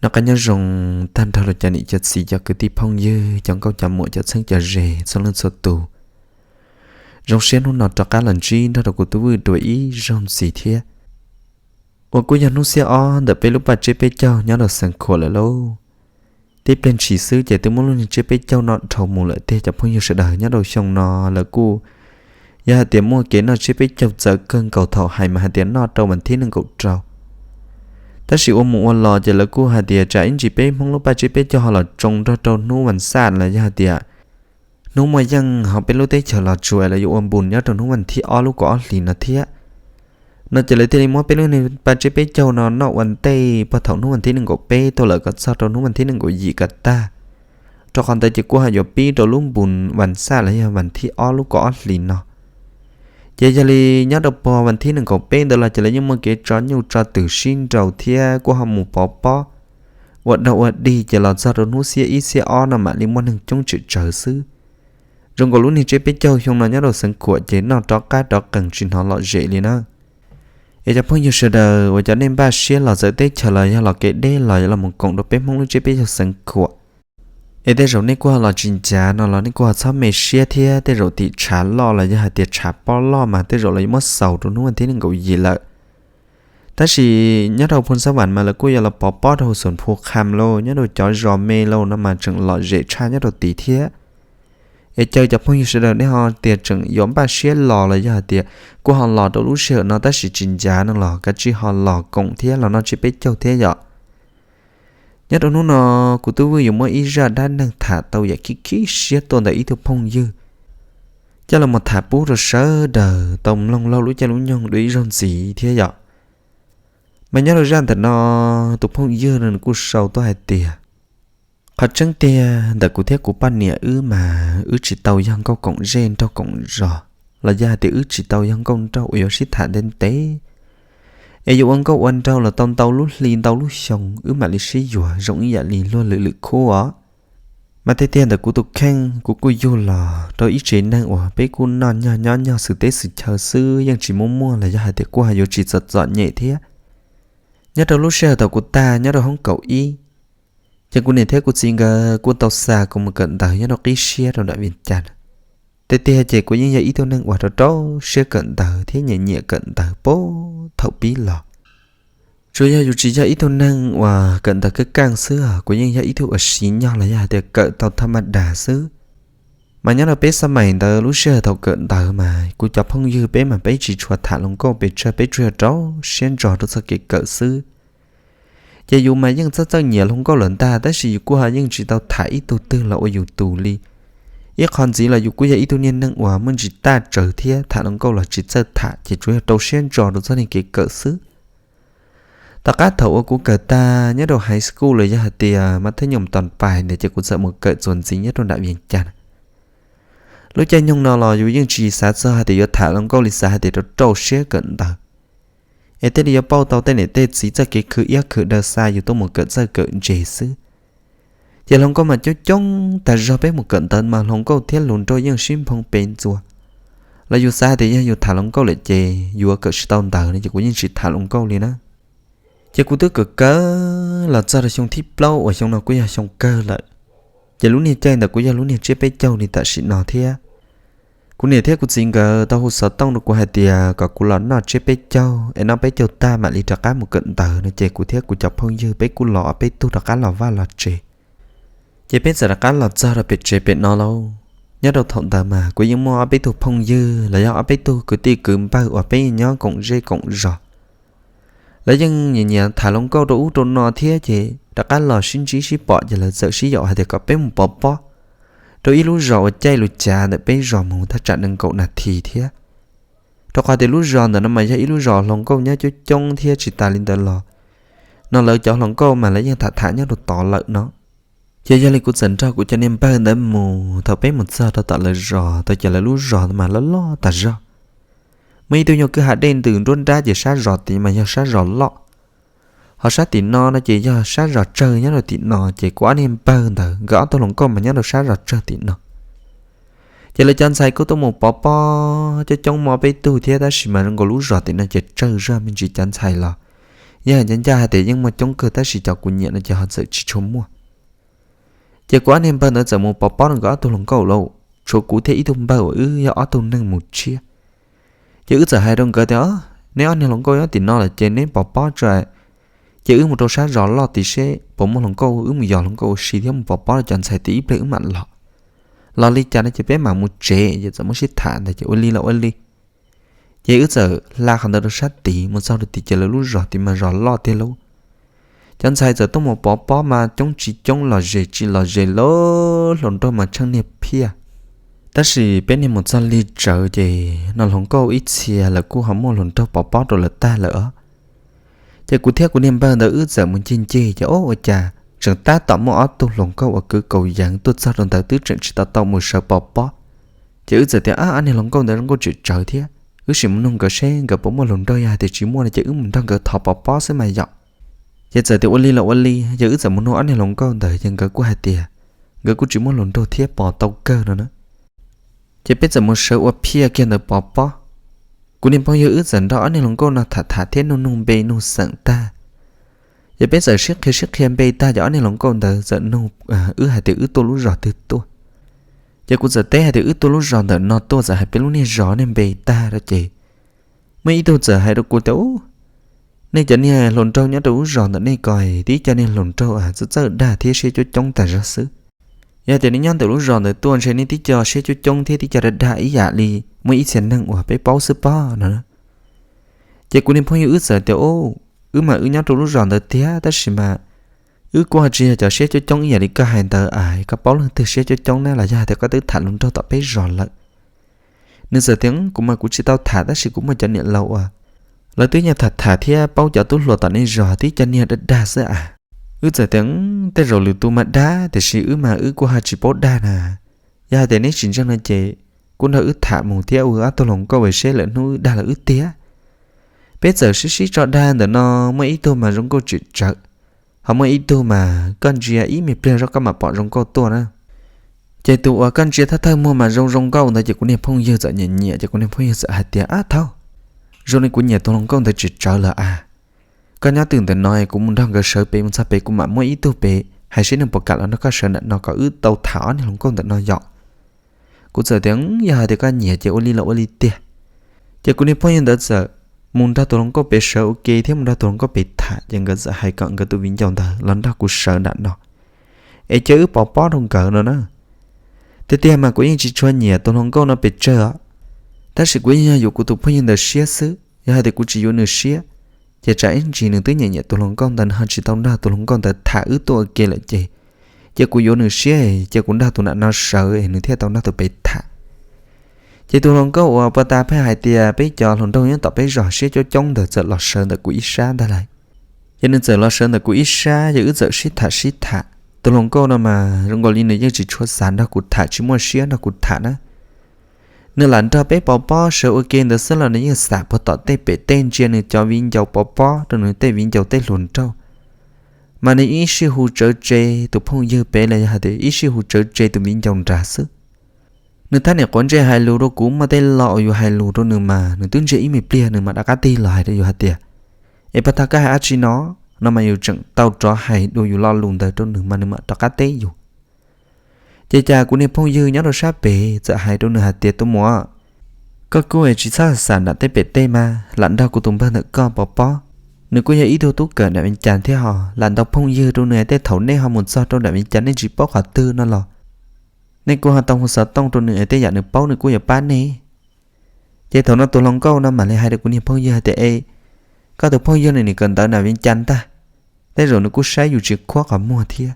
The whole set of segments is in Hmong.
Noj qab nyob zoo tag nrho rau cov niam cov txiv, cov kwv tij phooj ywg, cov nkauj cov muam, cov txheeb cov ze txhua leej txhua tus. Zoo siab hnub no rov qab los ntsib nrog rau kuv Tub Vwj dua ib zaug ntxiv thiab, uas kuj yog hnub xiab ob ntawm peb lub paj tsiab peb caug nyob rau Xeev Khuam lawm lauj. Tib pliag ntshis xwb ces twb muab lub niag tsiab peb caug no dhau mus lawm tiag cov phooj ywg sawv daws. Nyob rau xyoo no lawv kuj yog hais tias muaj kev noj tsiab peb caug txawv kawg nkaus, thaum hais mas hais tias noj rau vas thib nees nkaum rau. Tab sis ua mus ua los ces lawv kuj hais tias tsam ib ntsis peb Hmoob lub paj tsiab peb caug ho los tsoo nrog rau hnub vas xaj los yog hais tias hnub muaj yeej hauv peb lub teb chaws los tsuas lawv yuav ua npus nyob rau hnub vas thib ob lub kaum ob hlis no thiab. No ces lawv thiaj li muab peb lub niag paj tsiab peb caug no noj ua ntej puag thaum hnub vas thib nees nkaum peb tuaj lawm kom txog rau hnub vas thib nees nkaum yim kom tag. Rau qhov ntawd ces kuj ho yuav pib rau lub npus vas xaj los yog vas thib ob lub kaum ob hlis no. Ces yog li nyob rau puag vas thib nees nkaum peb ntawd los ces lawv yeej muaj kev tso nyuj tso twm sib nraus thiab kuj ho mus pov pob ua dog ua dig, ces los txog rau hnub xiab ib xiab ob no mam li muaj neeg coob tsem tsawv xwb. Zoo nkaus lub niag tsiab peb caug xyoo no nyob rau Xeev Khuam ces noj rov qab rov qees tsis hnov lom zem li na. Es cov phooj ywg sawv daws uas cov nej npaj siab los txawv teb chaws los yog los kev deb los yuav los mus koom rau peb Hmoob lub tsiab peb caug Xeev Khuam, es tej zaum nej kuj ho los tsis ncav no los nej kuj ho txhob me siab thiab. Tej zaum tim tshav loj los yog hais tias tshav pob loj mas tej zaum los yuav muab xaus rau hnub vas thib nees nkaum yim lawm. Tab sis nyob rau Phu Xab Vam mas lawv kuj yuav los pov pob rau hauv Xoom Phu Kham lauj, nyob rau cov zos me lauj no mas tseem lom zem tshaj nyob rau tid thiab. Es caw cov phooj ywg sawv daws nej ho tias tseem yuav npaj siab los los yog hais tias kuj ho los rau lub sij hawm no tab sis tsis ncav no los kav tsij ho los koom thiab los noj tsiab peb caug thiab yom. Nyob rau hnub no kuv Tub Vwj yuav muab ib zaj dab neeg tham tau yam khib khib siab tuaj ntawm ib tug phooj ywg coj los mus tham pub rau sawv daws tau mloog laug lub caij lub nyoog dua ib zaug ntxiv thiab yom. Mas nyob rau zaj ntawm no, tus phooj ywg no nws kuj sau tuaj hais tias, qhov tseeb tiag ntawm kuv thiab kuv poj niam wb mas wb tsis tau yog nkauj koom zej nraug koom zos, los yog hais tias wb tsis tau yog nkauj nraug uas yuav sib tham ntev ntev, es yuav ua nkauj ua nraug los tau ntau lub hli ntau lub xyoo wb mam li sib yuav zoo ib yam li luag lwm lwm khub os. Mas tiag tiag ntawm kuv tus kheej kuv kuj yug los rau ib tsev neeg uas peb kuj noj nyog nyob nyog xwm teb xwm chaw xwb, yeej tsis muaj muaj los yog hais tias kuj ho yuav tsis txom txom nyem thiab. Nyob rau lub sij hawm thaum kuv tag nyob rau hoob kaum ib, ces kuv niam thiab kuv txiv nkawd kuj tau xa kuv mus kawm ntawv nyob rau qib siab rau nram Vias Cas. Tiag tiag ces kuv yeej yog ib tug neeg uas rau rau siab kawm ntawv thiab nyiam nyiam kawm ntawv puag thaum pib los. Tsuas yog yus tsis yog ib tug neeg uas kawm ntawv kaj kaj xwb, kuv yeej yog ib tug uas siv nyog los yog hais tias kawm tau thaj maj das xwb. Mas nyob rau peb xab maim ntawd lub sij hawm thaum kawm ntawv mas kuv cov phooj ywg peb mas peb tsis tshua tham hluas nkauj pes tsawg, peb tsuas yog rau siab ntso rau txoj kev kawm xwb. Ces yus mas yeej txawj txawj nyiam hluas nkauj lawm ntag, tab sis yus kuj ho yeej tsis tau tham ib tug twg los ua yus tus li. Ib qho ntxiv los yus kuj yog ib tug niag neeg uas muaj ntsis taj tsawv thiab tham hluas nkauj los tsis txawj tham, ces tsuas yog rau siab ntso rau txoj niag kev kawm xwb. Tom qab thaum uas kuv kawm tag nyob rau high school los yog hais tias mas thab nyoom tom pais ntawd ces kuv txawm mus kawm txuas ntxiv nyob rau nram Vias Cas. Lub caij nyoog no los yus yeej tsis xav txog hais tias yuav tham hluas nkauj li, xav hais tias rau rau siab kawm ntawv, es thiaj li yuav pauj tau tej niam tej txiv txoj kev khwv iab khwv daw xa yus tuaj mus kawm txawj kawm ntse xwb. Ces hluas nkauj mas coob coob tas zog, peb mus kawm ntawv mas hluas nkauj thiab hluas nraug yeej sib nphoo pes ntxuas. Los yus xav hais tias yog yus tham hluas nkauj lawm ces yuav kawm tsis tau ntawv no ces kuv yeej tsis tham hluas nkauj li na. Ces kuv twb kawm kawm los txog rau xyoo thib plaub uas xyoo no kuj yog xyoo kawg lawm. Ces lub niag caij ntawd kuv yog lub niag tsiab peb caug li tam sim no thiab. Kuv niam thiab kuv txiv nkawd tau hu xov tooj rau kuv hais tias kom kuv los noj tsiab peb caug, es noj peb caug tag mam li rov qab mus kawm ntawv no, ces kuv thiab kuv cov phooj ywg peb kuj los ob peb tug rov qab los vaj los tsev. Ces peb txawm rov qab los txog rau pem tsev pem no lauj. Nyob rau thaum ntawd mas kuv yeej muaj ob peb tug phooj ywg los yog ob peb tug kwv tij kwv npawg uas peb yeej nyob koom zej koom zos. Lawv yeej nyiam nyiam tham hluas nkauj rau ub rau no thiab, ces rov qab los sib ntsib sib pom ces lawv txawm sib yaum hais tias kom peb mus pov pob rau ib lub zos uas caij lub cav ntawm peb zos mus thaj tsam nees nkaum nas this thiab. Rau qhov tias lub zos ntawm no mas yog ib lub zos hluas nkauj nyob coob coob thiab, tsis tas li ntawd los no lawv cov hluas nkauj mas lawv yeej tham tham nyob rau tod lawm no. Ces yog li kuv txawm nrog kuv cov niag npawg ntawd mus. Thaum peb mus txog rau tom lawv zos tau ces lawv lub zos mas loj loj tas zog. Muaj ib tug nyuag kwj ha dej ntws nruab nrab ces sab zos tid mas yog sab zos loj, ho sab tim no no ces yog sab zos tsawg nyob rau tim no. Ces kuv ob niag npawg ntawd nkawd ob tug hluas nkauj mas nyob rau sab zos tsawg tim no. Ces lawv cov ntxhais kuj tuaj mus pov pob coob coob, muaj peb tug thiab, tab sis mas zoo nkaus lub zos tim no ces tsawg zog me ntsis cov ntxhais los Yeej hais ncaj ncaj hais tias yeej muaj coob kawg tab sis cov kuv nyiam no ces ho txawm tsis tshua muaj. Ces kuv ob niag npawg ntawd txawm mus pov pob rau nkawd ob tug hluas nkauj lawm, tshuav kuv thiab ib tug npawg uas wb yog ob tug neeg mus tshiab. Ces wb txawm hais rau nkawd tias, Neb ob niag hluas nkauj nyob tim no lawm ces neb pov pob tso, ces wb mus rau sab zos loj tid seb puas muaj hluas nkauj, wb mus yos hluas nkauj ua si thiab mus pov pob rau cov ntxhais tid ib pliag wb mam los. Los li cas no ces peb mam mus tsev. Ces txawm muab sib tham ntawd ces ua li los ua li. Ces wb txawm hla qhov ntawd rau sab tid, mus txog rau tid ces lawv lub zos tid mas zos loj tiag lauj. Cov ntxhais txawm tuaj mus pov pob mas coob tsis coob, los zes tsis los zes, lawv hluas nraug mas tsheej niag phiaj. Tab sis peb niag mus txog lig tsawv ces no hluas nkauj ib txhia lawv kuj ho muaj hluas nraug pov pob rau lawv tag lawm os. Ces kuv thiab kuv niag npawg ntawd wb txawm mus ncig ncig ces ua cas tseem tab tom muaj ob tug hluas nkauj uas kwv kaus yeev tuaj txog rau ntawd twb tseem tsis tau tau mus sawv pov pob. Ces wb txawm tias, Ab, ob niag hluas nkauj ntawd zoo nkauj tseem tsawv thiab, wb sim mus nug nkawd seb nkawd puas muaj hluas nraug, yog hais tias tsis muaj no ces wb mus nrog nkawd thov pov pob xwb mas yom. Ces txawm tias ua li los ua li, ces wb txawm mus nug ob niag hluas nkauj ntawd ces nkawd kuj hais tias nkawd kuj tsis muaj hluas nraug thiab pov tau kawg no na. Ces peb txawm mus sawv ua phiaj kiag ntawd pov pob. Kuv niag phooj ywg wb txawm nrog ob niag hluas nkauj no tham tham thiab nug nug npe nug xeem tag. Ces peb txawm sib qhia sib qhia npe tag ces ob niag hluas nkauj ntawd txawm nug wb hais tias wb tuaj lub zos twg tuaj. Ces kuv txawm teb hais tias wb tuaj lub zos ntawm no tuaj, txawm hais peb lub niag zos niag npe tag rau ces muaj ib tug txawm hais rau kuv tias, Ub, nej cov niag hluas nraug nyob rau lub zos ntawm nej ko, tib co niag hluas nraug txawj txawj dag thiab siab coob coob tas zog xwb. Yog tias nej nyob ntawm lub zos ntawd tuaj ntshe nej tib co siab coob coob thiab tib co dag dag ib yam li muaj ib txhia neeg uas peb paub xwb pob no. Ces kuv niag phooj ywg wb txawm tias, Ub, wb mas wb nyob rau lub zos ntawd tiag tab sis mas wb kuj ho tsis yog cov siab coob coob ib yam li koj hais ntawd, koj paub leej twg siab coob coob na, los yog hais tias koj twb tham hluas nraug tom peb zos lawm? Nws txawm tias, Kuv mas kuv tsis tau tham tab sis kuv muaj cov niam laus uas lawv twb nyiam tham tham thiab paub cov tub hluas tom nej zos tib co niag dag dag xwb as. Wb txawm tias, Tej zaum lwm tus mas dag tiam sis wb mas wb kuj ho tsis paub dag na. Yog hais tias neb tsis ntseeg no ces kuj nrog wb tham mus thiab ua ob tug hluas nkauj es seb lwm hnub wb dag los wb tiag. Peb txawm sib sib tso dag ntawm no, muaj ib tug mas zoo nkauj tseem tsawv, ho muaj ib tug mas koj ntsia ib me pliag zoj koj mam pom zoo nkauj tuaj na. Ces tus uas koj ntsia thawj thawj muag mas zoo zoo nkauj ntawd ces kuv niag phooj ywg txawm nyiam nyiam, ces kuv niag phooj ywg txawm hais tias, Ab thaub, zoo li kuv nyiam tus hluas nkauj ntawd tseem tsawv lawm as. Koj nyob twj ntawm no kuv mus nrog nkawd sawv pem, mus txog pem kuv mam muab ib tug pem, hais seb nws puas kam los nrog koj sawv ntawm no kom wb tau tham ob niag hluas nkauj ntawm no yom. Kuv txawm tias, Yog hais tias koj nyiam ces ua li los ua li tiag. Ces kuv niag phooj ywg ntawd txawm mus nrog tus hluas nkauj pem sawv ua ke thiab mus nrog tus hluas nkauj pem tham, ces nkawd txawm hais kom nkawd tus viv ncaus ntawd los nrog kuv sawv nram no es cia wb pov pob rau nkawd no na. Tiag tiag mas kuv yeej tsis tshua nyiam tus hluas nkauj no pes tsawg os, tab sis kuv yeej yog yuav kuv tus phooj ywg ntawd siab xwb. Yog hais tias kuv tsis yuav nws siab, ces tsam ib ntsis nws twb nyiam nyiam tus hluas nkauj ntawd nws ho tsis tau nrog tus hluas nkauj ntawd tham wb tuaj ua ke lawm ces, ces kuv yuav nws siab, ces kuv nrog tus nram no sawv nws thiaj tau nrog tus pem tham. Ces tus hluas nkauj uas puag ta pheej hais tias peb cov hluas nraug nyob tom peb zos siab coob coob ntawd txawm los sawv ntawm kuv ib sab ntag lauj. Ces nws txawm los sawv ntawm kuv ib sab, ces wb txawm sib tham sib tham. Tus hluas nkauj no mas zoo nkaus li nws yeej tsis tshua xav nrog kuv tham, tsis muaj siab nrog kuv tham na. Nws lam nrog peb pov pob sawv ua ke ntawd xwb los nws yeej xam puag tom tej pem tej ntsia nws cov viv ncaus pov pob rau nws tej viv ncaus tej hluas nraug, mas nws ib sij hu tsawv tseg tus phooj ywg pem los yog hais tias ib sij hu tsawv tseg tus viv ncaus nrad xwb. Nws thab niam quav ntsej hais lus rau kuv, muaj tej lo uas yus hais lus rau nws mas nws twb ntsia ib me pliag nws mam rov qab tig los hais rau yus hais tias, Es pag tag koj hais dab tsi no? No mas yus tseem tau rov hais dua yus lo lus ntawd rau nws mas nws mam rov qab teb yus. Ces cas kuv niag phooj ywg nyob rau sab pem txawm hais rau nws hais tias, Tus muam, koj kuj tsis txhob xam nram tej pem tej mas, lam nrog kuv tus npawg ntawm koj pov pob. Nws kuj yog ib tug tub kawm nram Vias Cas thiab ho lam ntaus phooj ywg rau nws, tej thaum nej ho mus txog rau nram Vias Cas nej tsis paub qhov twg no los nej kuj ho tau hu xov tooj rau nws, tej yam nws paub nws kuj yuav pab nej. Ces thaum no tus hluas nkauj no mam li hais rau kuv niag phooj ywg hais tias, Es koj tus phooj ywg nws nim kawm ntawv nram Vias Cas ntag, tej zaum nws kuj saib yus tsis khuab qhov muag thiab.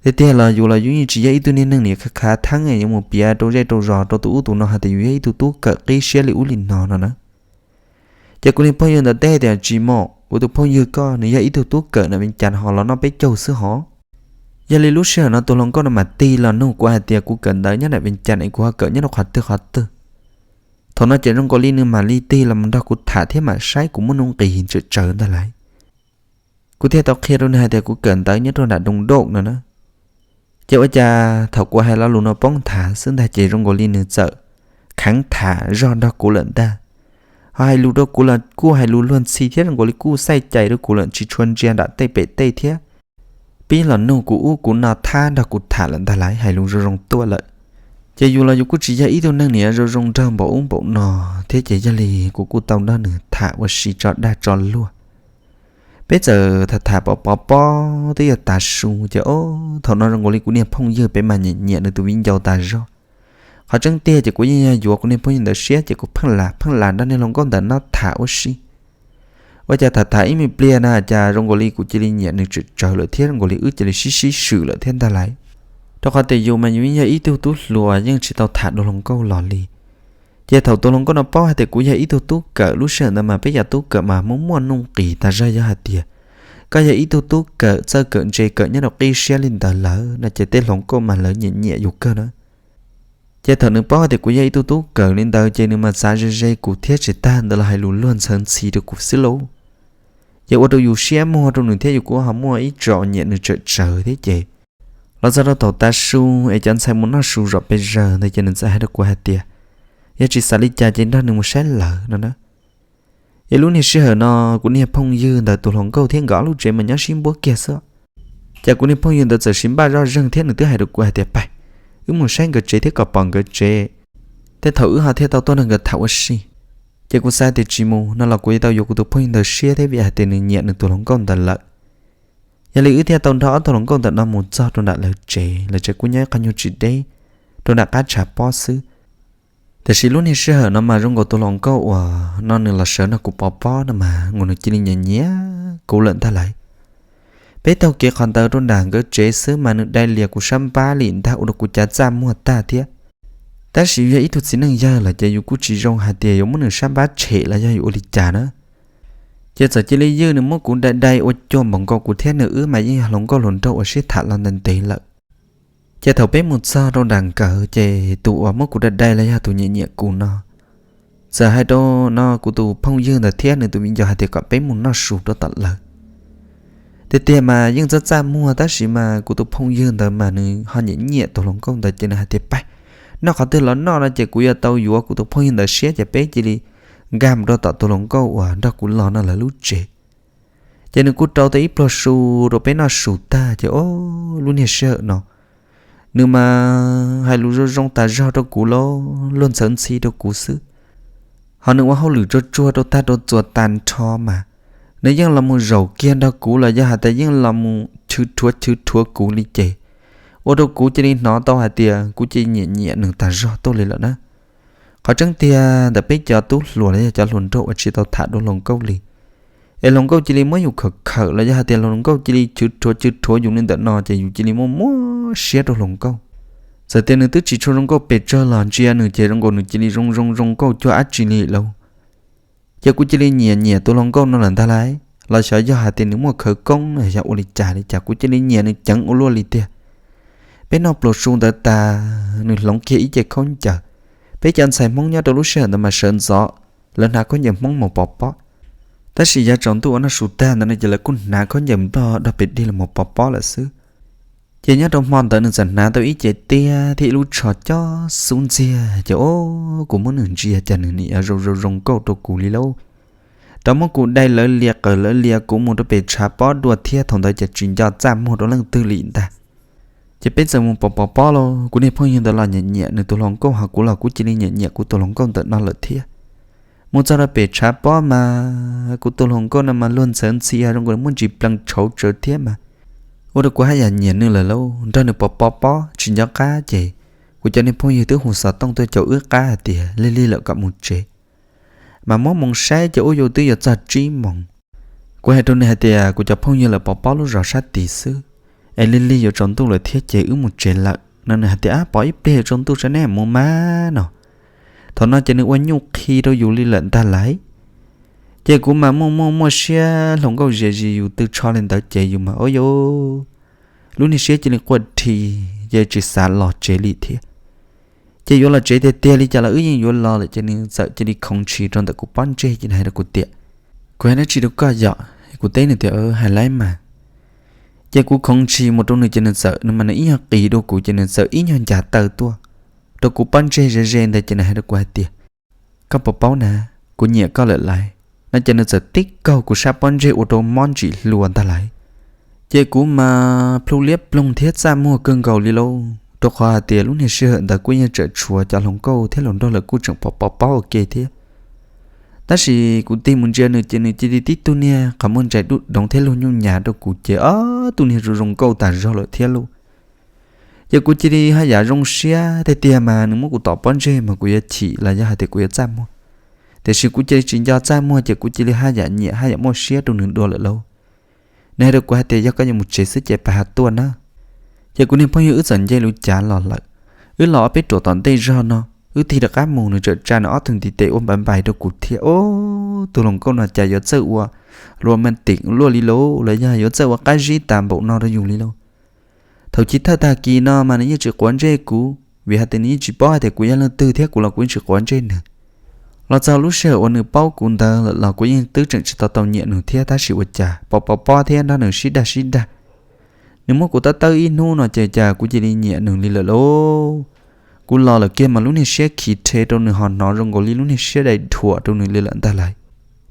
Tiag tiag los yus los yus yeej tsis yog ib tug niag neeg nim khav khav theeb yuav mus piav rau zej rau zos rau tus ub tus no hais tias yus yog ib tug tub kawm qib siab li ub li no no na. Ces kuv niag phooj ywg ntawd teb tias, Tsis muaj, kuv tus phooj ywg koj nws yog ib tug tub kawm nram Vias Cas ho los noj peb caug xwb hov. Yog li lub sij hawm no tus hluas nkauj no mam tig los nug kuv hais tias kuv kawm ntawv nyob nram Vias Cas es kuv ho kawm nyob rau qhov twg qhov twg. Thaum no ces zoo nkaus li nws mam li tig los mus nrog kuv tham thiab mam saib kuv muaj nuj nqis tsawm tsawv ntag lauj. Kuv thiaj tau qhia rau nws hais tias kuv kawm ntawv nyob rau nram Doo Doj no na. Ces ua cas thaum kuv hais lo lus no poob nthav xwb ntag ces zoo nkaus li nws txawm kheev tham zog nrog kuv lawm ntag. Ho hais lus rau kuv los kuj hais lus luag ntxhi thiab zoo nkaus li kuj xaij cais rau kuv lawm, tsis tshua ntsia nram tej pem tej thiab. Pib los nug kuv ub kuv no thab nrog kuv tham lawm ntag lauj, hais lus zoo zoo tuaj lawm. Ces yus los yus kuj tsis yog ib tug neeg niam zoo zoo nraug npaum ub npaum no thiab, ces yog li kuv kuj tau nrog nws tham ua si tso dag tso luag. Peb txawm tham tham pov pov pob twb yuav tav su ces o, thaum no zoo nkaus li kuv niag phooj ywg peb mas nyiam nyiam nws tus viv ncaus tas zog. Qhov tseeb tiag ces kuv yeej yog yuav kuv niag phooj ywg ntawd siab ces kuv pheej lam pheej lam nrog niag hluas nkauj ntawm no tham ua si. Ua cas tham tham ib me pliag na cas zoo nkaus li kuv cia li nyiam nws tsawm tsawv lawm thiab zoo nkaus li wb cia li sib sib swm lawm thiab ntag lauj. Rau qhov tias yus mas yus yeej yog ib tug tub hluas yeej tsis tau tham dua hluas nkauj los li. Ces thaum tus hluas nkauj no paub hais tias kuv yog ib tug tub kawm, lub sij hawm ntawd mas peb cov tub kawm mas muaj muaj nuj nqis tas zog, yog hais tias koj yog ib tug tub kawm txawj kawm ntse kawm nyob rau qib siab li ntawd lawm no ces tej hluas nkauj mas lawv nyiam nyiam yus kawg na. Ces thaum nws paub hais tias kuv yog ib tug tub kawm li ntawd ces nws mas txav ze ze kuv thiab tsis tag ntawd los hais lus luag ntxhawv ntxhi rau kuv xwb lauj. Ces ua rau yus siab muag rau nws thiab yus kuj ho muaj ib tsom nyiam nws tsawm tsawv thiab ces los txog rau thaum tav su es cov ntxhais mus noj su zom pes zaws ntawd ces nws txawm hais rau kuv hais tias yog tsis xav li cas ces nrog nws mus saib lawv no na. Es lub niag sij hawm no kuv niag phooj ywg ntawd tus hluas nkauj thiab nkawd ob lub tsev mas nyob sib npuab kiag xwb. Ces kuv niag phooj ywg ntawd txawm sib npaj zoj zeeg thiab nws twb hais rau kuv hais tias pais, wb mus saib nkawd tsev thiab kom pom nkawd tsev, tej thaum wb ho thiaj tau tuaj nrog nkawd tham ua si. Ces kuv xav tias tsis mus no los kuv yuav tau yuav kuv tus phooj ywg ntawd siab thiab vim hais tias nws nyiam nws tus hluas nkauj ntawd lawm. Yog li wb thiaj tau nrog ob tug hluas nkauj ntawm no mus txog rau nram lawv tsev, lawv tsev kuj nyob ib qho nyuag tsis deb rau nram qab tshav pob xwb. Tiam sis lub niag sij hawm no mas zoo nkaus tus hluas nkauj uas no nws los sawv nrog kuv pov pob no mas nkaus nws cia li nyiam nyiam kuv lawm ntag lauj. Peb taug kev qhov ntawd rau nram nkawd tsev xwb mas nws dai lias kuv sab npab li ntag ua rau kuv cav txaj muag tag thiab. Tab sis yog ib tug txiv neej yawg lawm ces yus kuj tsis zoo hais tias yuav muab nws sab npab tshem los yog yuav ua li cas na. Ces txawm cia li ywj nws muab kuv dai dai ua cuag npaum nkaus, kuv thiab nws wb mas yeej yog hluas nkauj hluas nraug uas sib tham los ntev ntev lawm. Ces thaum peb mus txog rau nram nkawd ces tus uas muab kuv dai dai los yog tus nyiam nyiam kuv no txawm hais rau no kuv tus phooj ywg ntawd thiab nws tus viv ncaus hais tias kom peb mus noj su rau tom lawv. Tiag tiag mas yeej txaj txaj muag tab sis mas kuv tus phooj ywg ntawd mas nws ho nyiam nyiam tus hluas nkauj ntawd ces nws hais tias pab, noj qhov twg los noj no ces kuv yuav tau yuav kuv tus phooj ywg ntawd siab ces peb cia li nkag mus rau tom tus hluas nkauj uas nrog kuv los no lawv lub tsev. Ces nws kuj rau tau ib pluag su rau peb noj su tag ces o, lub niag sij hawm no nws mas hais lus zoo zoo tas zog rau kuv lauj, luag ntxhawv ntxhi rau kuv xwb. Ho nws ua hauj lwm tsuag tsuag rau tag rau txuas tag nrho mas nws yeej los mus zaum kiag nrog kuv los yog hais tias yeej los mus chwv rhuav chwv rhuav kuv li ces ua rau kuv cia li hnov tau hais tias kuv cia li nyiam nyiam nws tas zog tuaj li lawm na. Qhov tseeb tiag ntawm peb cov tub hluas los yog cov hluas nraug uas tsis tau tham dua hluas nkauj li, es hluas nkauj cia li muab yus khawm khawm los yog hais tias hluas nkauj cia li chwv rhuav chwv rhuav yus li ntawm no ces yus cia li muaj muaj siab rau hluas nkauj. Txawm tias nws twb tsis tshua zoo nkauj pes tsawg los ntsia nws ces zoo nkaus nws cia li zoo zoo zoo nkauj cuag dab tsi li lauj. Ces kuv cia li nyiam nyiam tus hluas nkauj no lawm ntag lauj. Los xyov yog hais tias nws muaj khawv koob los yog ua li cas li cas kuv cia li nyiam nws ceev ua luaj li tiag. Peb noj pluas su ntawd tas, nws hloov kiag ib ce khaub ncaws. Peb cov ntxhais Hmoob nyob rau lub sij hawm ntawd mas sawv ntxov, lawv hnav khaub ncaws Hmoob mus pov pob. Tab sis yav tsaus ntuj uas noj su tag ntawd no ces lawv kuj hnav khaub ncaws Nplog dog pes dig los mus pov pob lawm xwb. Ces nyob rau hmo ntawd nws txawm hnav tau ib ce tiab thiab ib lub tsho coj xub ntxiag ces o, kuv muab nws ntsia cas nws nim zoo zoo zoo nkauj rau kuv li lauj. Rov muab kuv dai lawv lias qawm lawv lias kuv mus rau pem tshav pob dua thiab thaum ntawd ces tsis nco txaj muag rau leej twg li ntag. Ces peb txawm mus pov pov pob lauj, kuv niag phooj ywg ntawd los nyiam nyiam nws tus hluas nkauj ho kuv los kuj cia li nyiam nyiam kuv tus hluas nkauj ntawm no lawm thiab. Mus txog rau pem tshav pob mas kuv tus hluas nkauj no mas luag ntxhawv ntxhi zoo nkaus muaj ntsis plees tshauv tsawv thiab mas ua rau kuv haj yam nyiam nws lawm lauj. Nrog nws pov pov pob tsis nco qab ces kuv cov niag phooj ywg twb hu xov tooj tuaj caum wb qab hais tias lig lig lawm kom mus tsev. Mas muab moos saib ces ub yus twb yuav txog tsib moos. Kuv hais rau nws hais tias kuv cov phooj ywg lawv pov pob lub zos sab tid xwb, es lig lig yuav tsaus ntuj lawm thiab ces wb mus tsev lawm no. Nws hais tias ab, pov ib pliag yuav tsaus ntuj sab neb mus mas no. Thaum no ces nws ua nyuj qhi rau yus li lawm ntag lauj. Ces kuv mas muaj muaj muaj siab hluas nkauj zias zis yus tw tsho li ntawd ces yus mas ub yus lub niag siab cia li quaj dhi, ces tsis xav los tsev li thiab. Ces yuav los tsev tiag tiag li cas los wb yeej yuav los lawm ces nws txawm cia li khoov ntshis rau ntawm kuv pob ntseg ces nws hais rau kuv tias kuv hais dab tsi rau koj yom? Kuv teb nws tias hais laib mas. Ces kuv khoov ntshis mus rau nws ces nws txawm, nws mas nws ib nyuag qis rau kuv ces nws txawm ib nyuag ncav taw tuaj rau kuv pob ntseg ze ze ntawd ces nws hais rau kuv hais tias koj puas paub na, kuv nyiam koj lawm lauj, no ces nws txawm tib kaug kuv sab pob ntseg ua rau mob ntsim hlua ntag lauj. Ces kuv mas plhu liab ploog thiab txaj muag kawg nkaus li lauj, rau qhov hais tias lub niag sij hawm ntawd kuj yeej tseem tshuav cov hluas nkauj thiab hluas nraug lawv kuj tseem pov pov pob ua ke thiab. Tab sis kuv tig mus ntsia nws ces nws cia li tib tug niag qhov muag ntsais dub doov thiab lug nyuj nyav rau kuv ces ob tug niag zoo zoo nkauj tas zog lawm thiab lauj. Ces kuv cia li haj yam zoo siab tiag tiag mas nws muab kuv tom pob ntseg mas kuv yuav chim los yog hais tias kuv yuav txaj muag. Tiam sis kuv cia li tsis nco txaj muag ces kuv cia li haj yam nyiam haj yam muaj siab rau nws dua lawm lauj. Nws hais rau kuv hais tias yog koj yuav mus tsev xwb ces pab ho tuaj na. Ces kuv niag phooj ywg wb txawm nce lub cav los lawm. Wb los ob peb ruam tom ntej zog no, wb tig rov qab mus nws txawm tsa nws ob tug ntiv tes ua npais npais rau kuv thiab. Ob tug hluas nkauj no cas yuav txawj ua romantic luaj li lauj, los yog yuav txawj ua qab zib tas npaum no rau yus li lauj. Thaum chiv thawj tag kis no mas nws yeej tsis quav ntsej kuv, vim hais tias nws yeej tsis paub hais tias kuv yog leej twg thiab kuv los kuv yeej tsis quav ntsej nws. Los txog lub sij hawm uas nws paub kuv ntawd lawm los kuv yeej twb tseem tsis tau tau nyiam nws thiab, tab sis ua cas pov pov pob thiab nrog nws sib dag sib dag, nws muab kuv tab tawb ib hnub no ces cas kuv cia li nyiam nws li lawm lauj. Kuv los lawm kiag mas lub niag siab khiv rhe rau nws ho hnov zoo nkaus li lub niag siab dai dhuam rau nws li lawm ntag lauj.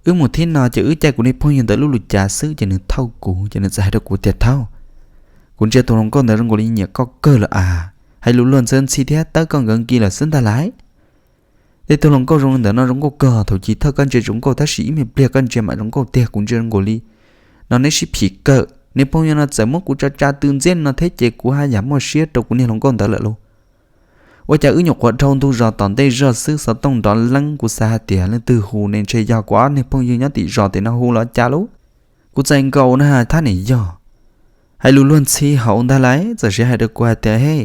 Wb mus thib no ces wb caij kuv niag phooj ywg ntawd lub lub cav xwb ces nws thauj kuv ces nws txawm hais rau kuv tias thaub, kuv ntsia tus hluas nkauj ntawd zoo nkaus li nyiam koj kawg lawm as, hais lus luag ntxhi ntxhi thiab tawb koj nkawd nkis lawm xwb ntag lauj. Tej tug hluas nkauj zoo li ntawm no zoo nkauj kawg, thaum chiv thawj koj ntsia tsis zoo nkauj tab sis ib me pliag koj ntsia mam zoo nkauj tiag, kuv ntsia zoo nkaus li no neb sib phim kawm. Niag phooj ywg no txawm muab kuv tso tsa tw ntxiab no thiab ces kuv haj yam muaj siab rau kuv niag hluas nkauj ntawd lawm lauj. Ua cas wb nyuam qhuav dhau ntug zos tom ntej zog xwb xov tooj nrov leeb, kuv xav hais tias leej twg hu ne, ntshe yog kuv ob niag phooj ywg nyob tim zos tim no hu los cas lauj. Kuv txais nkaus na, thab niam yog hais lus luag ntxhi hauv ntag lauj, txawm siv hais rau kuv hais tias he,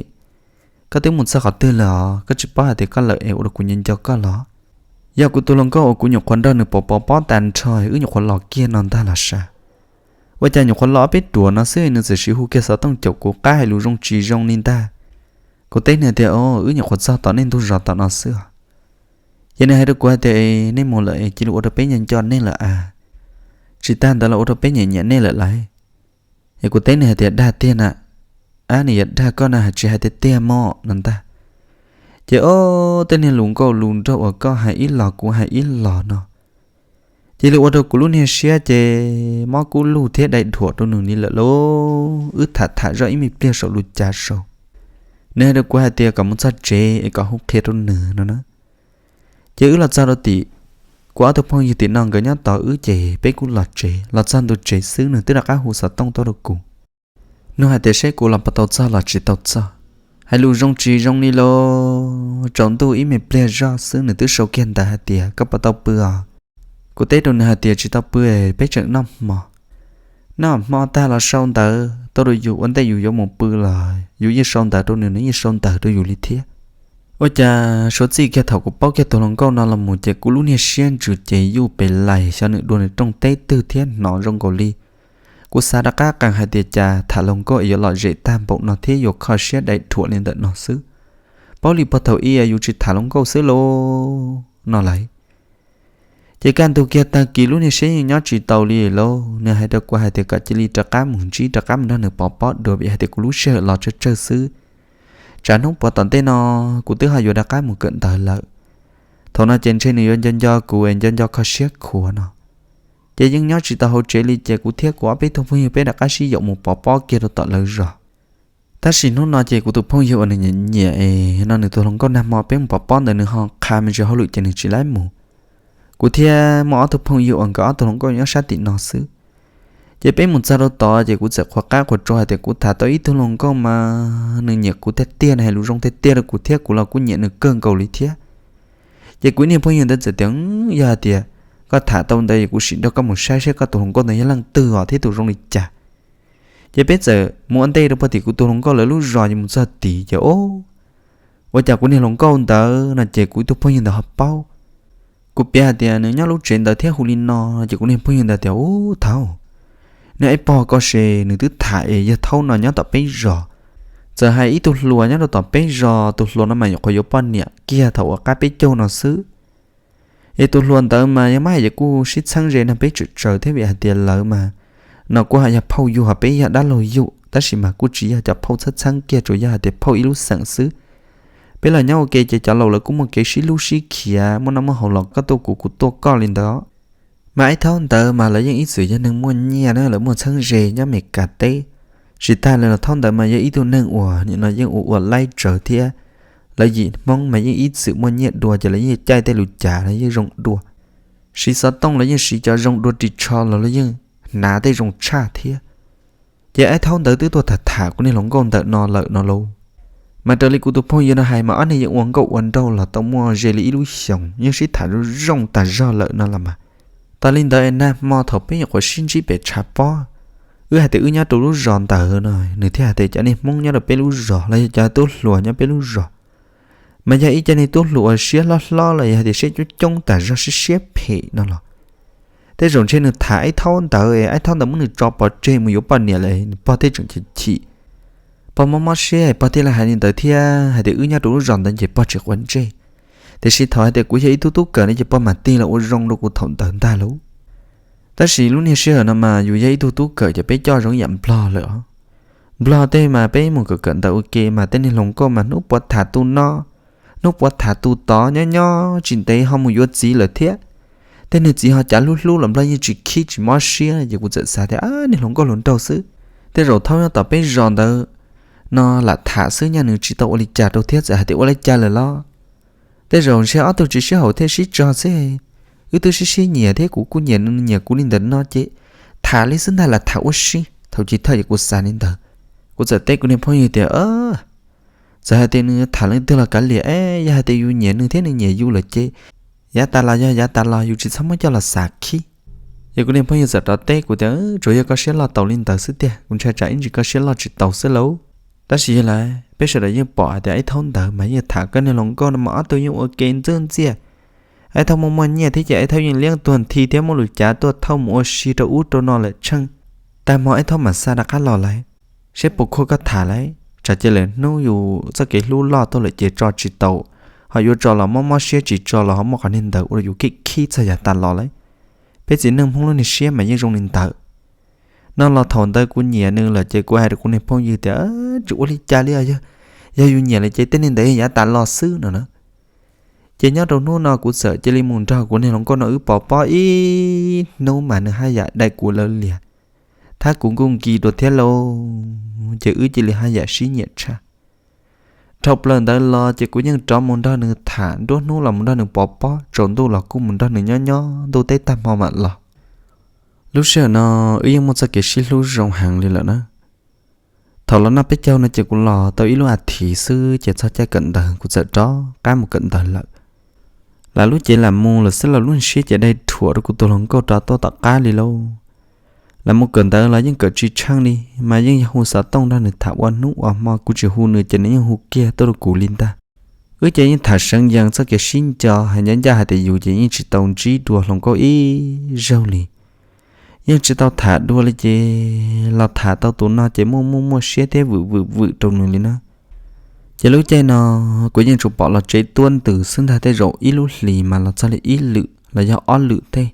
koj twb mus txog qhov twg lawm os, koj tsis paub hais tias koj lawm es ua rau kuv nco nco koj los? Yog kuv tus hluas nkauj uas kuv nyuam qhuav nrog nws pov pov pob tas nrho wb nyuam qhuav los kiag no ntag los sav. Ua cas nyuam qhuav los ob peb ruam no xwb nws txawm siv hu kiag xov tooj caum kuv qab hais lus zoo tsis zoo li ntag. Kuv teb nws tias o, wb nyuam qhuav txog tom nej ntug zos tom no xwb os. Ces nws hais rau kuv hais tias nej mus lawm es cia li ua rau peb nco nco nej lawm as, tsis tag ntawd los ua rau peb nyiam nyiam nej lawm lauj. Es kuv teb nws hais tias dag tiag na. Ab, nws yuav dag koj na, tsis hais tiag tiag mog no ntag. Ces o, tej niag lus nkauj lus nraug uas koj hais ib los kuv hais ib los no, cia li ua rau kuv lub niag siab ces mob kub lug thiab dai dhuam rau nws li lawm lauj. Wb tham tham zoj ib me pliag saum lub cav saud, nws hais rau kuv hais tias kom mus txog tsev es kom hu qhia rau nws no na. Ces wb los txog rau tim kuv ob tug phooj ywg tim no nkawd nyob tos wb ces peb kuj los tsev. Los txog ntua tsev xwb nws twb rov qab hu xov tooj tuaj rau kuv, nug hais tias seb kuv los puas tau txog los tsis tau txog. Hais lus zoo tsis zoo li lauj, tsaus ntuj ib me pliag zoj xwb nws twb sau kiag ntawv hais tias koj puas tau pw os? Kuv teb rau nws hais tias tsis tau pw, peb tseem noj hmo. Noj hmo tag los sau ntawv tuaj rau yus, ua ntej yus yuav mus pw los yus yeej sau ntawv rau nws, nws yeej sau ntawv rau yus li thiab. Ua cas suav txij kiag thaum kuv paub kiag tus hluas nkauj no los mus ces kuv lub niag siab ntsws ces yuj pes lais xyov nws dua nws rooj teb twg thiab hnov zoo nkaus li kuv xav rov qab qees hais tias cas tham hluas nkauj es yuav lom zem tag npaum no thiab yuav kho siab dai dhuam li ntawm no xwb. Paub li puag thaum ub yus tsis tham hluas nkauj xwb lauj no lauj. Ces kaj ntug kiag tag kis lub niag siab yeej nyob tsis tau li lauj, nws hais rau kuv hais tias kom cia li rov qab mus ntsib rov qab mus nrog nws pov pob dua vim hais tias kuv lub sij hawm los tsawg tsawg xwb, tsam hnub puav tom ntej no kuv twb ho yuav rov qab mus kawm ntawv lawm. Thaum no ces ntshe nws yuav nco nco kuv es nco nco kho siab khuav no. Ces yeej nyob tsis tau hauv tsev li ces kuv thiab kuv ob peb tug phooj ywg peb rov qab sib yaum mus pov pob kiag rau tom lawv zos. Tab sis hnub no ces kuv tus phooj ywg uas nws nyiam nyiam es no nws tus hluas nkauj nag hmo peb mus pov pob ntawd nws ho qha me ntsis hauj lwm ces nws tsis laib mus. Kuv thiab muaj ob tug phooj ywg uas nkawd ob tug hluas nkauj nyob sab tim no xwb. Ces peb mus txog rau tod ces kuv txawm qhuas qab qhuas tsua hais tias kuv tham tau ib tug hluas nkauj mas nws nyiam kuv tiag tiag, nws hais lus zoo tiag tiag rau kuv thiab kuv los kuj nyiam nws kawg nkaus li thiab. Ces kuv ib niag phooj ywg ntawd txawm tias, yog hais tias koj tham tau ntawd es kuv sim nrog koj mus saib saib koj tus hluas nkauj ntawd yog leej twg os thiab tus zoo li cas. Ces peb txawm mus ua ntej rau puag tim kuv tus hluas nkauj lawv lub zos ces mus txog tid ces o, ua cas kuv niag hluas nkauj ntawd no ces kuv ib tug phooj ywg ntawd ho paub. Kuv piav hais tias nws nyob lub tsev ntawd thiab hu li no ces kuv niag phooj ywg ntawd tias, ub thaub, nws ib pog ko se nws twb tham es yawg thaub no nyob tom peb zos. Txawm hais ib tug hluas nyob rau tom peb zos, tus hluas no mas nyuam qhuav yuav poj niam kiag thaum uas qab peb caug no xwb. Es tus hluas ntawd mas yog mab yog kuj sib txheeb ze nrog peb tsawm tsaws thiab vim hais tias lawv mas no kuj yog phauj yug ho peb yog dab laug yug tab sis mas kuj tsis yog cov phauj txheeb txheeb kiag, tsuas yog hais tias phauj ib lub xeem xwb. Peb los nyob ua ke ces cov laus lawv kuj muaj kev sib hlub sib khiav, muaj noj muaj haus los koj tuaj kuv, kuv tuaj koj li ntawd. Mas Aib Thaub ntawd mas lawv yeej ib txwm yog neeg muaj nyiaj na, lawv muaj txheeb ze nyob Meskas teb. Tsis tas li los Thaub ntawd mas yog ib tug neeg uas nim no yeej ua ua laib tsawv thiab. Lawv yim Hmoob mas yeej ib txwm muaj nyiaj dua ces lawv yeej caij tej lus cav los yeej zoo dua. Siv xov tooj los yeej siv cov zoo dua ris tsho los los yeej hnav tej zoo tshaj thiab. Ces Aib Thaub ntawd twb tuaj tham tham kuv niag hluas nkauj ntawm no lawm no lauj. Mas raws li kuv tus phooj ywg no hais mas ob niag yeej ua nkauj ua nraug los tau muaj ze li ib lub xyoos, yeej sib tham zoo zoo tas zog lawm no los mas. Tas li ntawd es nag hmo thaum peb nyuam qhuav sib ntsib pem tshav pob, wb hais tias wb nyob rau lub zos ntawd no, nws thiaj hais tias cov niag Hmoob nyob rau peb lub zos los yog cov tub hluas nyob peb lub zos mas yog ib co niag tub hluas uas siab hlob hlob los yog hais tias siab coob coob tas zog, siab siab phem no los. Tej zaum ntshe nws tham Aib Thaub ntawd, Aib Thaub ntawd muab nws tso pov tseg mus yuav poj niam lawm, nws pog thiaj tseem chim chim. Pog mob mob siab, pog thiaj li hais li ntawd thiab hais tias wb nyob rau lub zos ntawd ces pog tsis quav ntsej. Tiam sis thaum hais tias kuv yog ib tug tub kawm no ces pog mam tig los ua zoo rau kuv thaum ntawd ntag lauj. Tab sis lub niag sij hawm no mas yus yog ib tug tub kawm ces peb coj zoo yam Nplog lawm os. Nplog tej mas peb mus kawm kawm ntawv ua ke mas tej niag hluas nkauj mas hnub puav tham tus no, hnub puav tham tus tod, nyob nyob tsis ntev ho mus yuav txiv lawm thiab. Tej niag txiv ho cav hlub hlub los Nplog yeej tsis khib tsis mob siab, ces kuv txawm xav tias niag hluas nkauj hluas nraug xwb, tej zaum Thaub nyob tom peb zos ntawd no lam tham xwb, nyaj nws tsis tau ua li cas rau thiab, txawm hais tias ua li cas lawm los tej zaum ntshe ob tug tsis sib haum thiaj sib tso xwb. Wb twb sib sib nyiam thiab kuv kuj nyiam nws, nws nyiam kuv li ntawm no ces tham li xwb ntag, lam tham ua si, thaum chiv thawj ces kuv xav li ntawd. Kuv txawm teb kuv niag phooj ywg tias txawm hais tias nws tham leej twg los kav liam es yog hais tias yus nyiam nws thiab nws nyiam yus lawm ces yav tas los yog yav tas los, yus tsis txhob muab coj los xav khib. Ces kuv niag phooj ywg txawm rov teb kuv tias tsuas yog koj siab loj tau li ntawd xwb tiag, kuv ntshai tsam ib ntsis koj siab loj tsis tau xwb lauj. Tab sis yog lawm peb sawv daws yeej pom hais tias Aib Thaub ntawd mas yeej tham koj niag hluas nkauj no mas ob tug yeej ua ke ntxwb ntxiaj. Aib Thaub muaj muaj nyiaj thiab ces Aib Thaub yeej liab tuag nthi thiab muaj lus cav tuaj thauj mus ua si rau ub rau no lawm tsheej. Tag hmo Aib Thaub mam xa rov qab los lawm, seb puas khuaj koj tham lawm, tsam ces lawm hnub yus txoj kev hlub loj tuaj lawm ces tso tsis tau, ho yuav tso los mob mob siab, tsis tso los ho muaj qhov niag ntawd ua rau yus khib khib txog yav tas los lawm. Peb txiv neej Hmoob lub niag siab mas yeej zoo li ntawd. No los thaum ntawd kuv nyiam nws lawm ces kuv hais rau kuv niag phooj ywg tias tsis ua li cas li os, yog yus nyiam lawm ces tej niag ntawd yav tas los xwb no na. Ces nyob rau hnub no kuv txawm cia li mus nrog kuv niag hluas nkauj no wb pov pob ib hnub mas nws haj yam dai kuv lawv liag, thab kuv nkuj nkis dua thiab lauj. Ces wb cia li haj yam sib nyiam tshaj. Dhau plaws ntawd los ces kuv yeej rov mus nrog nws tham, nruab hnub los mus nrog nws pov pob, tsaus ntuj los kuj mus nrog nws nyob nyob ntuj teb tag hmo mam los. Lub sij hawm no wb yeej muaj txoj kev sib hlub zoo heev li lawm na. Thaum los noj peb caug no ces kuv los tau ib lub a thiv xwb ces txog caij kawm ntawv kuv txawm rov qab mus kawm ntawv lawm. Lam lub cev lam mus lawm xwb los lub siab ces dai rhuam rau kuv tus hluas nkauj rov tuaj tom qab li lauj. Lam mus kawm ntawv los yeej kawm tsis tsheej li, mas yeej yog hu xov tooj nrog nws tham ua hnub ua hmo, kuv tsis hu nws ces nws yeej hu kiag tuaj rau kuv li ntag. Wb ces yeej tham seev yees txoj kev sib nco, hais ncaj ncaj hais tias yus ces yeej tsis tau ntsib dua hluas nkauj ib zaug li. Yeej tsis tau tham dua li ces los tham tau tus no ces muaj muaj muaj siab thiab vwm vwm vwm rau nws li na. Ces lub caij no kuv yeej tsuas pom los tsev tuab ntws xwb ntag, tej zaum ib lub hlis mas los txog li ib lwm los yog ob lwm tej.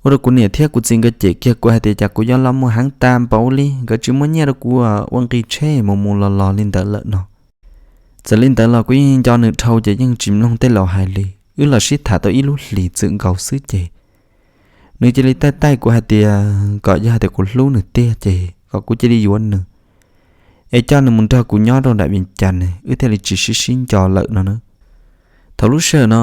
Ua rau kuv niam thiab kuv txiv nkawd cem kiag kuv hais tias cas kuv yuav los mus heev tas npaum li, nkawd tsis muaj nyiaj rau kuv ua nqi tsheb mus mus los los li ntawd lawm no. Txawm li ntawd los kuv yeej nco nws dhau ces yeej tsis mloog tej laus hais li. Wb los sib tham tau ib lub hlis txwm nkaus xwb ces nws cia li taij taij kuv hais tias kom yog hais tias kuv hlub nws tiag ces kom kuv cia li yuav nws, es coj nws mus nrog kuv nyob rau nram Vias Cas ne, wb thiaj li tsis sib sib nco lawm no na. Thaum lub sij hawm no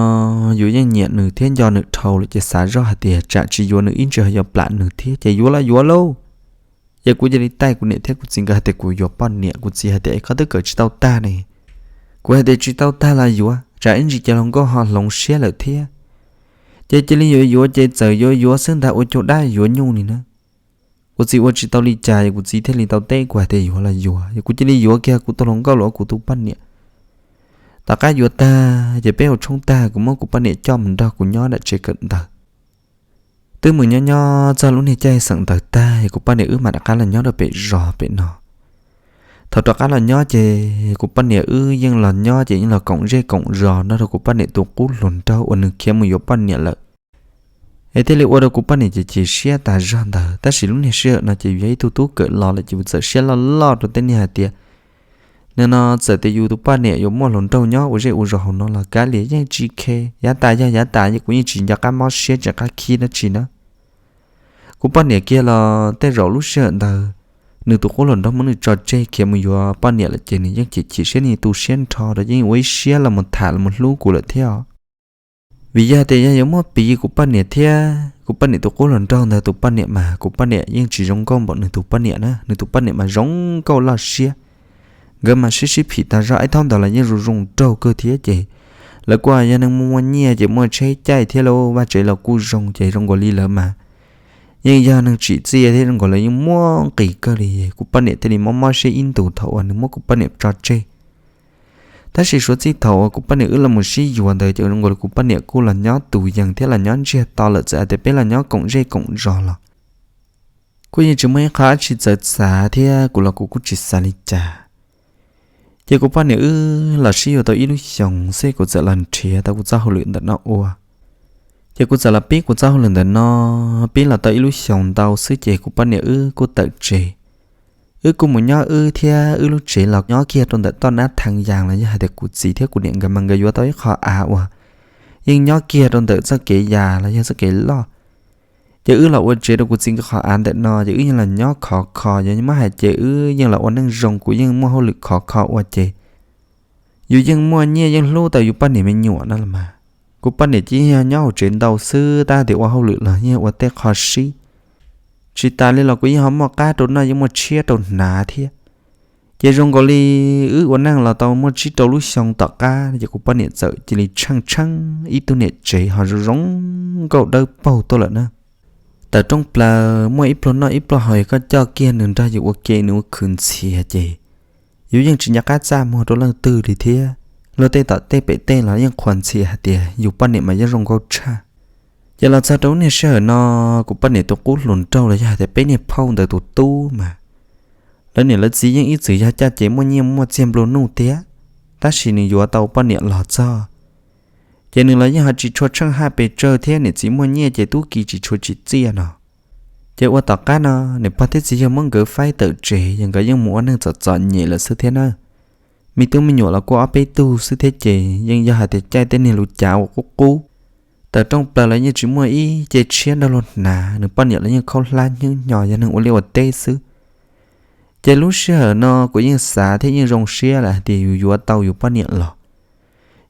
yus yeej nyiam nws thiab nco nws dhau lawm ces xav zoj hais tias tsam tsis yuav nws ib ntsis ho yuav plam nws thiab ces yuav los yuav lauj. Ces kuv cia li taij kuv niam thiab kuv txiv nkawd hais tias kuv yuav poj niam, kuv txiv hais tias es koj twb kawm tsis tau tag ne. Kuv hais tias tsis tau tag los yuav, tsam ib ntsis ces hluas nkauj ho hloov siab lawm thiab. Ces cia li yuav yuav ces txawm yuav yuav xwb ntag, ua cuag dab yuav nyuj li na. Kuv txiv ua tsis tau li cas, kuv txiv thiaj li tau teb kuv hais tias yuav los yuav, kuv cia li yuav kiag kuv tus hluas nkauj los ua kuv tus poj niam. Tom qab yuav tag ces peb ua tshoob tag kuv muab kuv poj niam coj mus nrog kuv nyob nram tsev kawm ntawv. Twb mus nyob nyob txog lub niag caij xeem ntawv tag es kuv poj niam wb mam rov qab los nyob rau pem zos pem no. Thaum rov qab los nyob ces kuv poj niam wb yeej los nyob ces yeej los koom zej koom zos nrog rau kuv poj niam tus qub hluas nraug uas nws khiav mus yuav poj niam lawm. Es thiaj li ua rau kuv poj niam ces chim siab tas zog ntawd, tab sis lub niag sij hawm no ces yus yog ib tug tub kawm los lawm ces yus txawm siab loj loj rau tej niag hais tias Nim no txawm tias yus tus poj niam yuav muaj hluas nraug nyob ua zej ua zos hauv no los kav liam yeej tsis khe, yav tas yog yav tas, kuv yeej tsis nco qab mob siab tsis nco qab khib dab tsi na. Kuv poj niam kiag los tej zaum lub sij hawm ntawd nws tus qub hluas nraug muab nws tso tseg khiav mus yuav poj niam lawm ces nws yeej chim chim siab, nws tu siab nrho rau, yeej ua ib siab los mus tham los mus hlub kuv lawm thiab os. Vim yog tias yog yuav muab piv kuv poj niam thiab kuv poj niam tus qub hluas nraug ntawd tus poj niam mas kuv poj niam yeej tsis zoo nkauj npaum nws tus poj niam na, nws tus poj niam mas zoo nkauj loj siab. Nkawd mas sib sib phim tag zog, ib thaum ntawd los yeej zoo zoo nraug kawg thiab ces lawv kuj yog neeg muaj muaj nyiaj ces muaj tsheb caij thiab, lawv vaj tsev los kuj zoo ces zoo nkaus li lawv mas yeej yog neeg tsim txiaj thiab zoo nkaus li yeej muaj nqis kawg li. Kuv poj niam thiaj li mob mob siab ib ntus thaum uas nws muab kuv poj niam tso tseg. Tab sis suav txij thaum uas kuv poj niam wb los mus sib yuav ntawd ces zoo nkaus li kuv poj niam kuj los nyob tus yees thiab los nyob ntsiag to lawm, txawm hais tias peb los nyob koom zej koom zos los kuj yeej tsis muaj ib qho dab tsi txawv txav thiab kuv los kuv kuj tsis xav li cas. Ces kuv poj niam wb los sib yuav tau ib lub xyoos xwb kuv txawm los nrhiav tau kuv txoj hauj lwm ntawm no ua. Ces kuv txawm los pib kuv txoj hauj lwm ntawm no, pib los tau ib lub xyoos ntau xwb ces kuv poj niam wb kuj tawm tsev. Wb kuj mus nyob wb thiab wb lub tsev los nyob kiag rau ntawm toj nab thee yas los yog hais tias kuv txiv thiab kuv niam nkawd mas nkawd yuav tau ib qho av uas yeej nyob kiag rau ntawm txoj kev yas los yog txoj kev loj. Ces wb los ua tsev rau kuv txiv nkawd qhov av ntawm no ces wb yeej los nyob khov kho, yog muab hais ces wb yeej los ua neej zoo, kuv yeej muaj hauj lwm khov kho ua ces yus yeej muaj nyiaj yeej hlub tau yus poj niam me nyuam no los mas. Kuv poj niam ces yeej yog nyob hauv tsev ntau xwb, tab tias ua hauj lwm los yeej ua tej qho sib, tsis tas li los kuv yeej ho muaj qab rau noj yeej muaj tshiab rau hnav thiab. Ces zoo nkaus li wb ua neej los tau muaj tsib rau lub xyoo tom qab ces kuv poj niam txawm cia li tsheej tsheej ib tug niam tsev ho zoo zoo nkauj dawb paug tuaj lawm na. Tawm rooj plaws muaj ib pluag noj ib pluag haus, yog koj coj kiag nws nrog yus ua ke nws ua khwv ntxhias ces yus yeej tsis nco qab txaj muag rau leej twg li thiab. Luag tej tom tej pem tej los yeej qhuas ntxhias hais tias yus poj niam mas yeej zoo nkauj tshaj. Ces los txog rau lub niag sij hawm no, kuv poj niam tus qub hluas nraug los yog hais tias peb niag phauj ntawd tus tub mas, lawv niam lawv txiv yeej ib txwm yog caj ces muaj nyiaj muaj txiag nplua nuj tiag, tab sis nws yuav tau poj niam los txog ces nws los yeej ho tsis tshua tsheej haj pes tsawg thiab, niam txiv muaj nyiaj ces tub ki tsis tshua tsim txiaj no. Ces ua tom qab no niam pog thiab txiv yawg muab nkawd faib tawm tsev, yog nkawd yeej mus ua neej txom txom nyem lawm xwb thiab na. Me tub me nyuam los kuj ob peb tug xwb thiab ces yeej yog hais tias caij tej niag lus cav uas qub qub, tawm rooj plaws los yeej tsis muaj ib ce tshiab nrog luag hnav, nws poj niam los yeej khaub hlab hnyav hnyo yog neeg ua liaj ua teb xwb. Ces lub sij hawm no kuv yeej xav thiab yeej zoo siab lawm hais tias yus yuav tau yus poj niam los,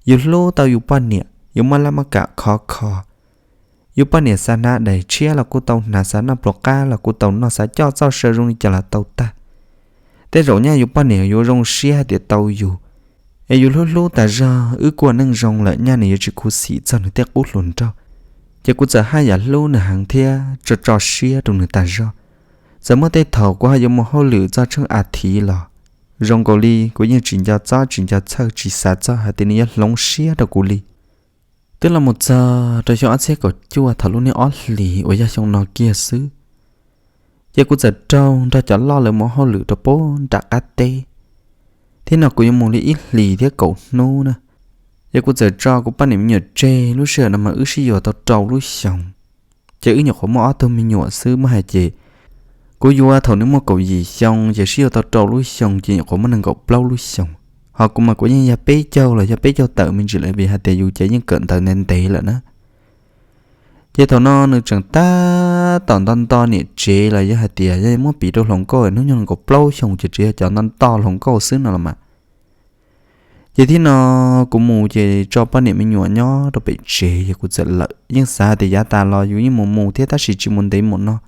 yus hlub tau yus poj niam, yus muaj laj muaj kam khov kho. Yus poj niam xav hnav daim tshiab los kuj tau hnav, xav noj pluas qab los kuj tau noj, xav coj txoj saw zoo li cas los tau tag. Tej zaum nyaj yus poj niam yuav zoo siab hais tias tau yus, es yus hlub hlub tas zog, wb kuj ua neej zoo lawm nyaj nws yuav tsis khuv xim txog nws tej qub hluas nraug. Ces kuv txawm haj yam hlub nws heev thiab tso tso siab rau nws tas zog. Txawm muaj tej thaum kuv ho yuav mus hauj lwm txog tsheej a thiv los zoo nkaus li kuv yeej tsis nco txob tsis nco txhawj, tsis xav txog hais tias nws yuav hloov siab rau kuv li. Twb los mus txog rau xyoo ob txhiab kaum cuaj thaum lub niag ob hlis uas yog xyoo no kiag xwb, ces kuv txawm raug nrog cov loj lawv mus hauj lwm rau puag nram qab teb, thiab no kuv yuav mus li ib hlis thiab kaum hnub na. Ces kuv txawm tso kuv poj niam me nyuam tseg, lub sij hawm no mas wb sib yuav tau rau lub xyoos, ces wb nyuam qhuav muaj ob tug me nyuam xwb, muab hais ces kuv yuav thaum nws muaj kaum yim xyoo, ces sib yuav tau rau lub xyoo ces nyuam qhuav muaj nees nkaum plaub lub xyoos. Ho kuv mas kuv yeej yog peb caug los yog peb caug tawm me ntsis lawm, vim hais tias yus ces yeej kawm ntawv ntev ntev lawm na. Ces thaum no nws tseem tab tom nto nto niam tsev los yog hais tias yog muab piv rau hluas nkauj hnub nyoog nees nkaum plaub xyoo ces tseem yog cov nto nto hluas nkauj xwb no los mas. Ces thiab no kuv mus ces tso poj niam me nyuam nyob rau pem tsev, ces kuv txawm lawm yeej xav hais tias yav tas los yus yeej mus mus thiab tab sis tsis mus ntev mus no,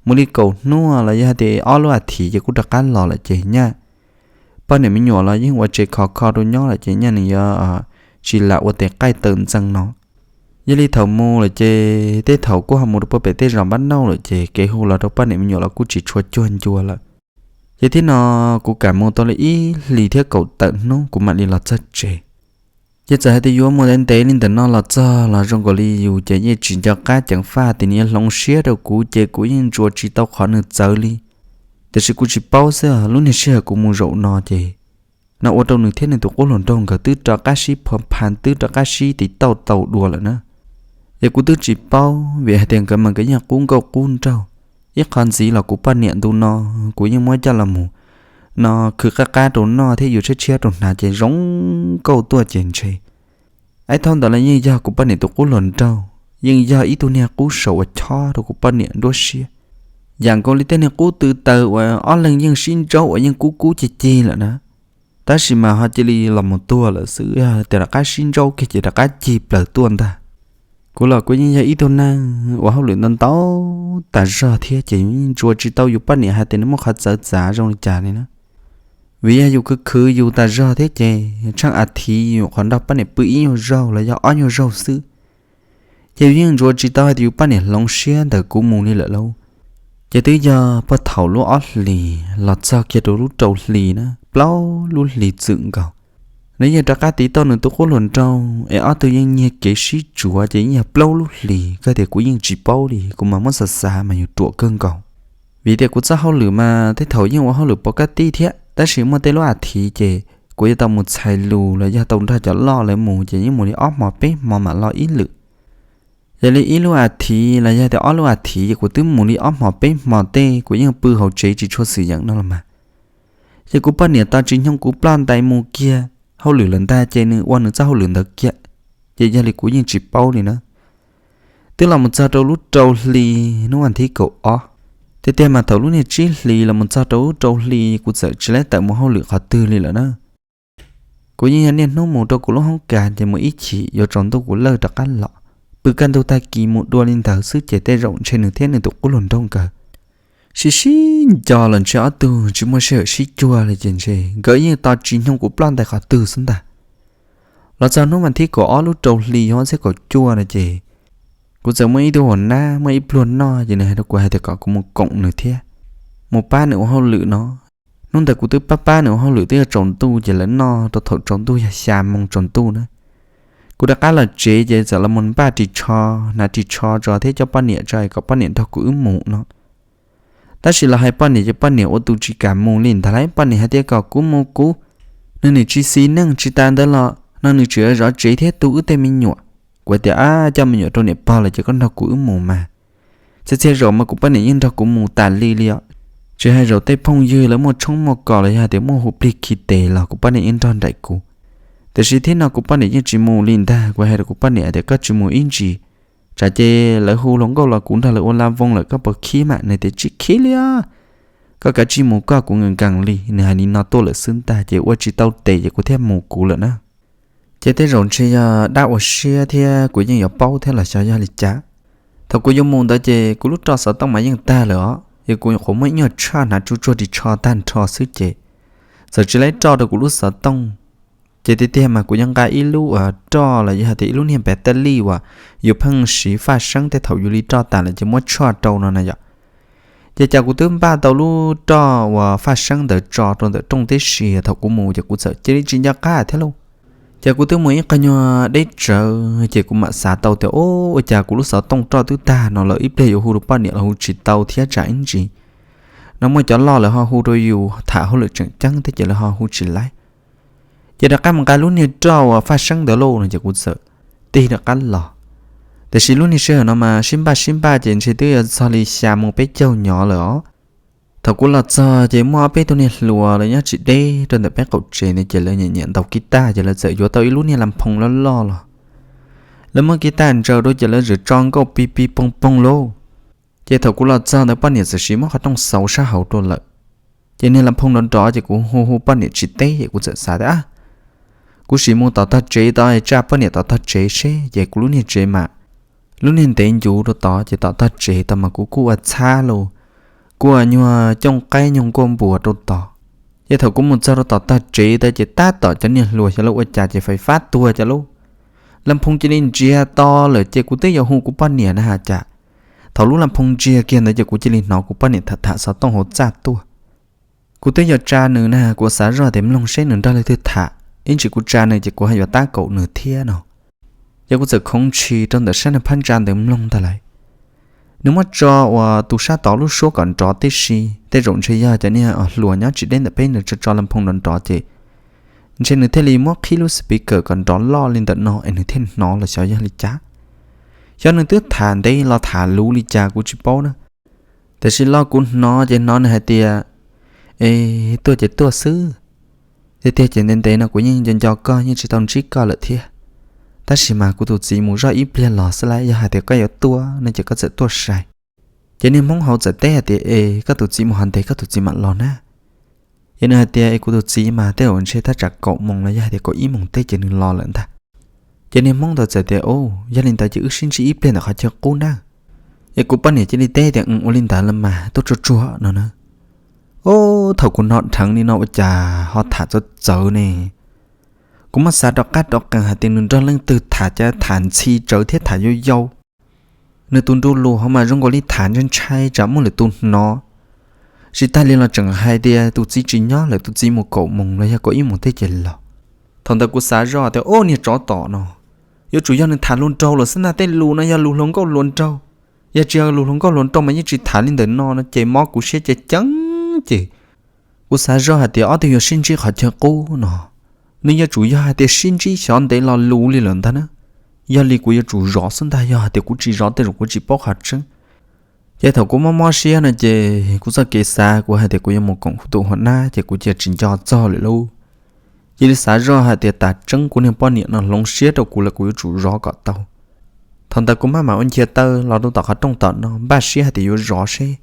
mus li kaum hnub los yog hais tias ob lub a thiv ces kuj rov qab los lawm ces nyaj poj niam me nyuam los yeej ua tsev khov kho rau nyob lawm ces nyaj nws yuav tsis lam ua tes qaij tawm ntxees no. Yog li thaum mus lawm ces tej thaum kuj ho mus rau puag pem tej zos npab nauj lawm ces kev hu los rau poj niam me nyuam los kuj tsis tshua cuag ncua lawm. Ces thiab no kuv kam mus tau li ib hlis thiab kaum tawm hnub kuv mam li los txog tsev. Ces txawm hais tias yuav mus ntev ntev li ntawm no los txog los zoo nkaus li yus ces yeej tsis nco qab ceev faj tias nws yuav hloov siab rau kuv ces kuv yeej ntsuas tsis tau qhov nws txawv li. Tiam sis kuv tsis paub xwb, lub niag sij hawm kuv mus zaum no ces no ua rau nws thiab nws tus qub hluas nraug nkawd twb rov qab sib phua pha, twb rov qab sib tiv tauj tau dua lawm na. Ces kuv twb tsis paub vim hais tias nkawd mas nkawd yeej qub nkauj qub nraug. Ib qho ntxiv los kuv poj niam ntu no kuv yeej muab coj los mus no khwv qab qab rau noj thiab yus tshiab tshiab rau hnav ces zoo nkauj tuaj ces ntshe. Ib thaum ntawd los yeej yog kuv poj niam tus qub hluas nraug, yeej yog ib tug niag qub saum uas chob rau kuv poj niam nruab siab. Yam nkaus li tej niag qub tw taws uas ob leeg yeej sib ntsaub uas yeej kub kub cig cig lawm na, tab sis mas ho cia li los mus tuag lawm xwb, yog tias rov qab sib ntsaub kiag ces rov qab cig plaws tuaj ntag. Kuv los kuv yeej yog ib tug neeg ua hauj lwm ntau ntau tas zog thiab ces yeej ntsuas tsis tau yus poj niam hais tias nws muaj qhov txawv txav zoo li cas li na. Vim yog yus khwv khwv yus tas zog thiab ces tsheej a thiv yus qhov nrog poj niam pw ib nyuag zaug los yog ob nyuag zaug xwb, ces yus yeej ntsuas tsis tau hais tias yus poj niam hloov siab ntawm kuv mus li lawm lauj. Ces twb yog puag thaum lub ob hlis los txog kiag rau lub rau hli na, plaub lub hlis txwm nkaus, nws yeej rov qab tiv tauj nws tus qub hluas nraug es ob tug yeej nyiag kev sib tsuav ces yeej yog plaub lub hlis kawg tias kuv yeej tsis paub li, kuv mas muab xav xav mas yus ruam kawg nkaus. Vim tias kuv txoj hauj lwm mas tej thaum yeej ua hauj lwm pov kab tij thiab, tab sis muaj tej lub a thiv ces kuv yuav tau mus txhais lus los yog tau nrog cov loj lawv mus ces yeej mus li ob hmo peb hmo mam los ib lwm. Yog li ib lub a thiv los yog tias ob lub a thiv ces kuv twb mus li ob hmo peb hmo tej kuv yeej pw hauv tsev tsis tshua xwm yeem no los mas, ces kuv poj niam tos tsis nyoog kuv ploj ntais mus kiag hauj lwm lawm ntag ces nws ua nws txoj hauj lwm ntawd kiag, ces yog li kuv yeej tsis paub li na. Twb los mus txog rau lub rau hli, hnub vas thib kaum ob, tiag tiag mas thaum lub niag tsib hlis los mus txog rau lub rau hli kuv txawm tsis laib tawm mus hauj lwm qhov twg li lawm na. Kuv yeej yog niaj hnub mus rau kuv lub hoob kas ces mus ib chim yuav tsaus ntuj kuv lawj rov qab los, pw kaj ntug tag kis mus dua li ntawd xwb ces tej zaum ntshe nws thiab nws tus qub hluas nraug nkawd sib sib nco los ntshe ob tug tsis muaj sij hawm sib cuag li ces ntshe nkawd yeej tos tsis nyoog kuv ploj ntais qhov twg xwb ntag. Los txog hnub vas thib kaum ob lub rau hli ob txhiab kaum cuaj no ces kuv txawm muaj ib tug hua nab muaj ib pluag noj ces nws hais rau kuv hais tias kom kuv mus koom nws thiab, mus pab nws ua hauj lwm no. Hnub ntawd kuv twb pab pab nws ua hauj lwm twb yuav tsaus ntuj ces lawv noj rau thaum tsaus ntuj yog xya moo tsaus ntuj na. Kuv rov qab los tsev ces txawm los mus npaj ris tsho, hnav ris tsho tso thiab coj poj niam tso kom poj niam nrog kuv wb mus no. Tab sis los hais poj niam ces poj niam ua tus tsis kam mus li ntag lauj, poj niam hais tias kom kuv mus kuv, nws nim tsis xis neej tsis tas ntawd los no nws tseem yuav zov tsev thiab tu wb tej me nyuam. Kuv tias, Ab, coj me nyuam rau niam pog lawm ces koj nrog kuv wb mus mas. Txhia txhia zaus mas kuv poj niam yeej nrog kuv mus tas li li os. Tsis hais zaum tej phooj ywg lawv muaj tshoob muaj kos los yog tias muaj hu plig khi tes los kuv poj niam yeej nrog nraim kuv. Tiam sis thiab no kuv poj niam yeej tsis mus li ntag, kuv hais rau kuv poj niam tias koj tsis mus ib ntsis, tsam ces lawv hu hluas nkauj los kuv nrog lawv ua la voos lawm koj puas khib mas. Nws tias tsis khib li os, koj kav tsij mus koj, kuv nkees nkees li. Nws hais li no tuaj lawm xwb ntag ces ua tsis tau tes ces kuv thiaj mus kuv lawm na. Ces tej zaum ntshe yog dab ua siab thiab kuv yeej yuav paub thiab los xyov yog li cas. Thaum kuv yuav mus ntawd ces kuv lub roj xov tooj mas yeej tag lawm os, yog kuv nyuam qhuav muaj ib nyuag tshaj hnav tsuj tsuag ris tsho tag nrho xwb ces txawm tsis laib roj rau kuv lub xov tooj. Ces tiag tiag mas kuv yeej nqa ib lub roj los yog tias ib lub niag npav taj lij uas yus pheej siv faj seeb tej thaum yus li roj tas lawm ces muab tshoj rau no na yom. Ces cas kuv twb npaj tau lub roj uas faj seeb ntawd tso rau ntawm rooj tib si, thaum kuv mus ces kuv txawm cia li tsis nco qab thiab lauj. Ces kuv twb mus ib qho nyuag deb tsawv ces kuv mam xav tau tias, Ua cas kuv lub xov tooj roj twb tag no lawm, ib pliag yuav hu rau poj niam los hu tsis tau thiab tsam ib ntsis no muaj cov loj lawv ho hu rau yus tham hauj lwm tseem ceeb thiab ces lawv ho hu tsis laib. Ces rov qab mus nqa lub niag roj uas faj seeb ntawd lauj no ces kuv txawm tig rov qab los. Tiam sis lub niag sij hawm no mas sib npaj sib npaj ces ntshe twb yuav txog li xya moo peb caug nyob lawm os. Thaum kuv los txog ces muaj ob peb tug niag hluas lawv nyob tsis deb rau ntawm peb qaum tsev na ces lawv nyiam nyiam ntaus kib taj ces lawv txawm yuav tau ib lub niag la phooj loj loj los. Lawv muab kib taj ntsaws rau ces lawv txawm tso nkauj pig pig poog poog lauj. Ces thaum kuv los txog ntawd poj niam txawm sim muab qhov rooj xauv sab hauv rau lawm. Ces niag la phooj nrov nrov ces kuv hu hu poj niam tsis teb ces kuv txawm xav tias, Ab, kuv sim mus tom tog tsev tod tsa poj niam tom tog tsev seb. Ces kuv lub niag tsev mas lub niag ntev ncuv rau tod ces tom tog tsev tod mas kuv kuj ua txhab lauj, kuj ua nyuag cooj qaib nyuag nkuaj npuas rau tod. Ces thaum kuv mus txog rau tom tog tsev tod ces tab tom cov niag hluas xyov lawv ua cas ces fais fab tuag cov lauj. La phooj cia li ntsiag to lawm ces kuv twb yuav hu kuv poj niam na has cas, thaum lub la phooj ntsiag kiag ntawd ces kuv cia li hnov kuv poj niam tham tham xov tooj hauv txaj tuaj. Kuv twb yuav tsa nws na, kuv xav zoj tias mloog seb nws nrog leej twg tham, ib ntsis kuv tsa nws ces kuv ho yuav tab kaum nws thiab no. Ces kuv txawm khoov ntshis rau ntawm sab niag phab ntsa ntawd mloog ntag lauj. Nws muab tso uas tus sab tod lub suab kom nrov tib si, tej zaum ntshe yog cov niag hluas nyob tsis deb ntawm peb ntawd tso tso la phooj nrov nrov ces ntshe nws thiaj li muab qhib lub speaker kom nrov loj li ntawm no es nws thiaj hnov los xyov yog li cas. Xyov nws twb tham ntev los tham luv li cas kuv tsis paub na. Tiam sis lo kuv hnov ces hnov nws hais tias, Es tuaj ces tuaj xwb, tiag tiag ces ntev ntev no kuv yeej nco nco koj yeej tsis tau ntsib koj lawm thiab. Tab sis mas kuv tus txiv mus zoj ib pliag los xwb lauj, yog hais tias koj yuav tuaj no ces koj txawm tuaj sai. Ces niag Hmoob hauv txawm teb hais tias, Es koj tus txiv mus hov ntev koj tus txiv mam los na? Ces nws hais tias, Es kuv tus txiv mas tej zaum ntshe thaj tsam kaum moos los yog hais tias kaum ib moos tej ces nws los lawm ntag. Ces niag Hmoob ntawd txawm tias, Au, yog li ntawd ces wb sib ntsib ib pliag ntawm qhov chaw qub na. Es kuv poj niam cia li teb tias, Ua li ntawd los mas tuaj tsuag tsuag no na. Au, thaum kuv hnov dheev li no ua cas ho tham txawv txawv ne. Kuv muab xav rov qab rov qees hais tias nws nrog leej twg tham, cas tham ntxhi tsawv thiab tham yau yau. Nws tus nru lus ho mas zoo nkaus li tham ntshai ntshai tsam muaj lwm tus hnov. Tsis tas li los tseem hais tias tus txiv tsis nyob lawm, tus txiv mus kaum moos los yog kaum ib moos tej ces los. Thaum ntawd kuv xav zoj tias, Au, niag tsov tom no, yuav tsum yog nws tham hluas nraug los xwb ntag, tej lus no yog lus hluas nkauj hluas nraug. Yog tsis yog lus hluas nkauj hluas nraug mas yeej tsis tham li ntawm no no ces mob kuv siab ceev ceev ces kuv xav zoj hais tias ob tug yuav sib ntsib qhov chaw qub no, nws yuav tsum yog hais tias sib ntsib xyov ntev lo lus li lawm ntag na. Yog li kuv yuav tsum zov xwb ntag, yog hais tias kuv tsis zov tej zaum kuv tsis paub qhov tseeb. Ces thaum kuv mob mob siab no ces kuv txoj kev xav kuv hais tias kuv yuav mus koom kuv tus hua nab ces kuv cia tsis nco txog lawm lauj. Cia li xav zoj hais tias tas tseeb kuv niag poj niam no hloov siab rau kuv lawm, kuv yuav tsum zov kom tau. Thaum ntawd kuv maj mam ua nchias taw los rau tom qhov rooj tom no, npaj siab hais tias yuav zov seb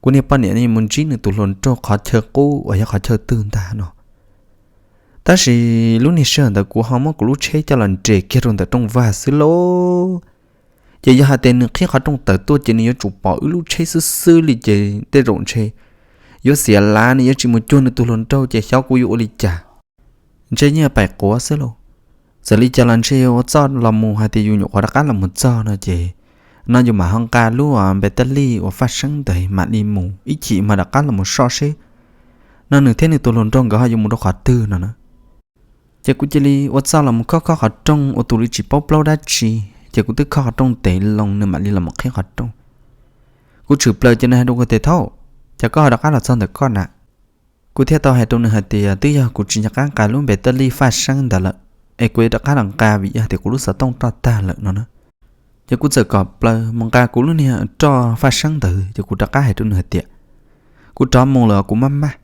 kuv niag poj niam mus ntsib nws tus hluas nraug qhov chaw qub uas yog qhov chaw twg ntag no. Tab sis lub niag sij hawm ntawd kuv ho muab kuv lub tsheb coj los nres kiag rau ntawm rooj vag xwb lauj. Ces yog hais tias nws qhib qhov rooj tawm tuaj ces nws yuav tsum pom wb lub tsheb xwb xwb li ces tej zaum ntshe yuav xiam lav, nws yuav tsis mus cuag nws tus hluas nraug ces xyov kuv yuav ua li cas. Ntshe yeej paim quav xwb lauj. Txawm li cas los ntshe ua txoj los mus hais tias yus nyuam qhuav rov qab los mus txog no ces no yus mam ho nqa lub npe taj lij uas faj seeb ntawd mam li mus ib chim mas rov qab los mus soj seb no nws thiab nws tus hluas nraug nkawd ho yuav mus rau qhov twg no na. Ces kuv cia li ua txoj los mus khob khob qhov rooj ua tus li tsis paub plaub dab tsi. Ces kuv twb khob qhov rooj ntev loo nws mam li los mus qhib qhov rooj. Kuv tshwm plaws ces nws hais rau kuv tias, Thaub, cas koj ho rov qab los txog ntawm koj na? Kuv thiaj tau hais rau nws hais tias, Twb yog kuv tsis nco qab nqa lub npe taj lij faj seeb ntawd lawm, es kuv yuav rov qab los nqa vim yog tias kuv lub xov tooj roj tag lawm no na. Ces kuv txawm kom plaws mus nqa kuv lub niag roj faj seeb ntawd ces kuv rov qab hais rau nws hais tias, Kuv rov mus lawm, kuv maj maj.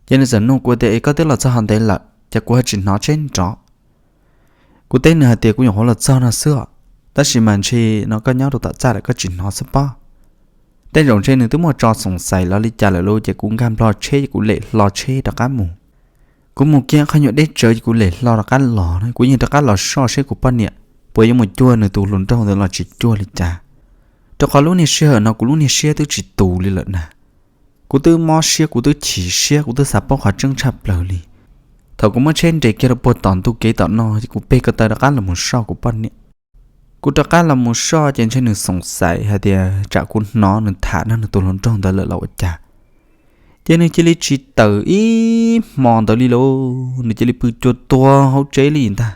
Ces nws txawm nug kuv tias, Es koj twb los txog ho ntev lawm ces kuv ho tsis hnov tsheb nrov? Kuv teb nws hais tias, Kuv nyuam qhuav los txog no xwb os, tab sis mas ntshe no koj nyob rau tom txaj lawm koj tsis hnov xwb pob. Tej zaum ntshe nws twb muaj tso xoom xaim los li cas lawm lauj, ces kuv nkag nplo tsheb ces kuv lem hlo tsheb rov qab mus. Kuv mus kiag qhov nyuag deb tsawv ces kuv lem hlo rov qab los na, kuv yeej rov qab los soj seb kuv poj niam puas yuav mus cuag nws tus hluas nraug ntawd los tsis cuag li cas. Rau qhov lub niag sij hawm no kuv lub niag siab twb tsis tus li lawm na. Kuv twb mob siab, kuv twb chim siab, kuv twb xav paub qhov tseeb tshaj plaws li. Thaum kuv muab tsheb nres kiag rau puag tom ntug kev tom no ces kuv peg ko taw rov qab los mus soj kuv poj niam. Kuv rov qab los mus soj ces ntshe nws xoom xaiv hais tias tsam kuv hnov nws tham nrog nws tus hluas nraug ntawd lawm los ua cas. Ces nws cia li tsis tawm ib hmo ntawd li lauj, nws cia li pw cua tuag hauv tsev li ntag.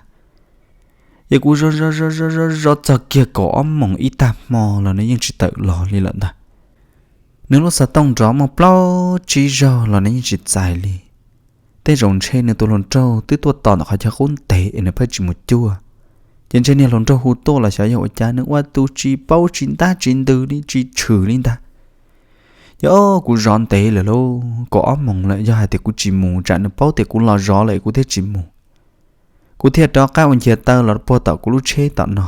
Ces kuv zov zov zov zov zov zov txog kiag kaum ob moos ib tag hmo los nws yeej tsis tawm los li lawm ntag. Nws lub xov tooj nrov muaj plaub tsib zaug los nws yeej tsis txais li. Tej zaum ntshe nws tus hluas nraug twb tuaj tos ntawm qhov chaw qub ntev es nws pheej tsis mus cuag. Ces ntshe niag hluas nraug hu tuaj los xyov yog ua cas nws ua tus tsis paub tsis ntab tsis ntws li tsis tshwm li ntag. Ces o kuv zov ntev lawm lauj, kaum ob moos lawm, yog hais tias kuv tsis mus tsam nws paub tias kuv los zov lawm es kuv thiaj tsis mus. Kuv thiaj rov qab ua nchias taw los puag tom kuv lub tsheb tom no.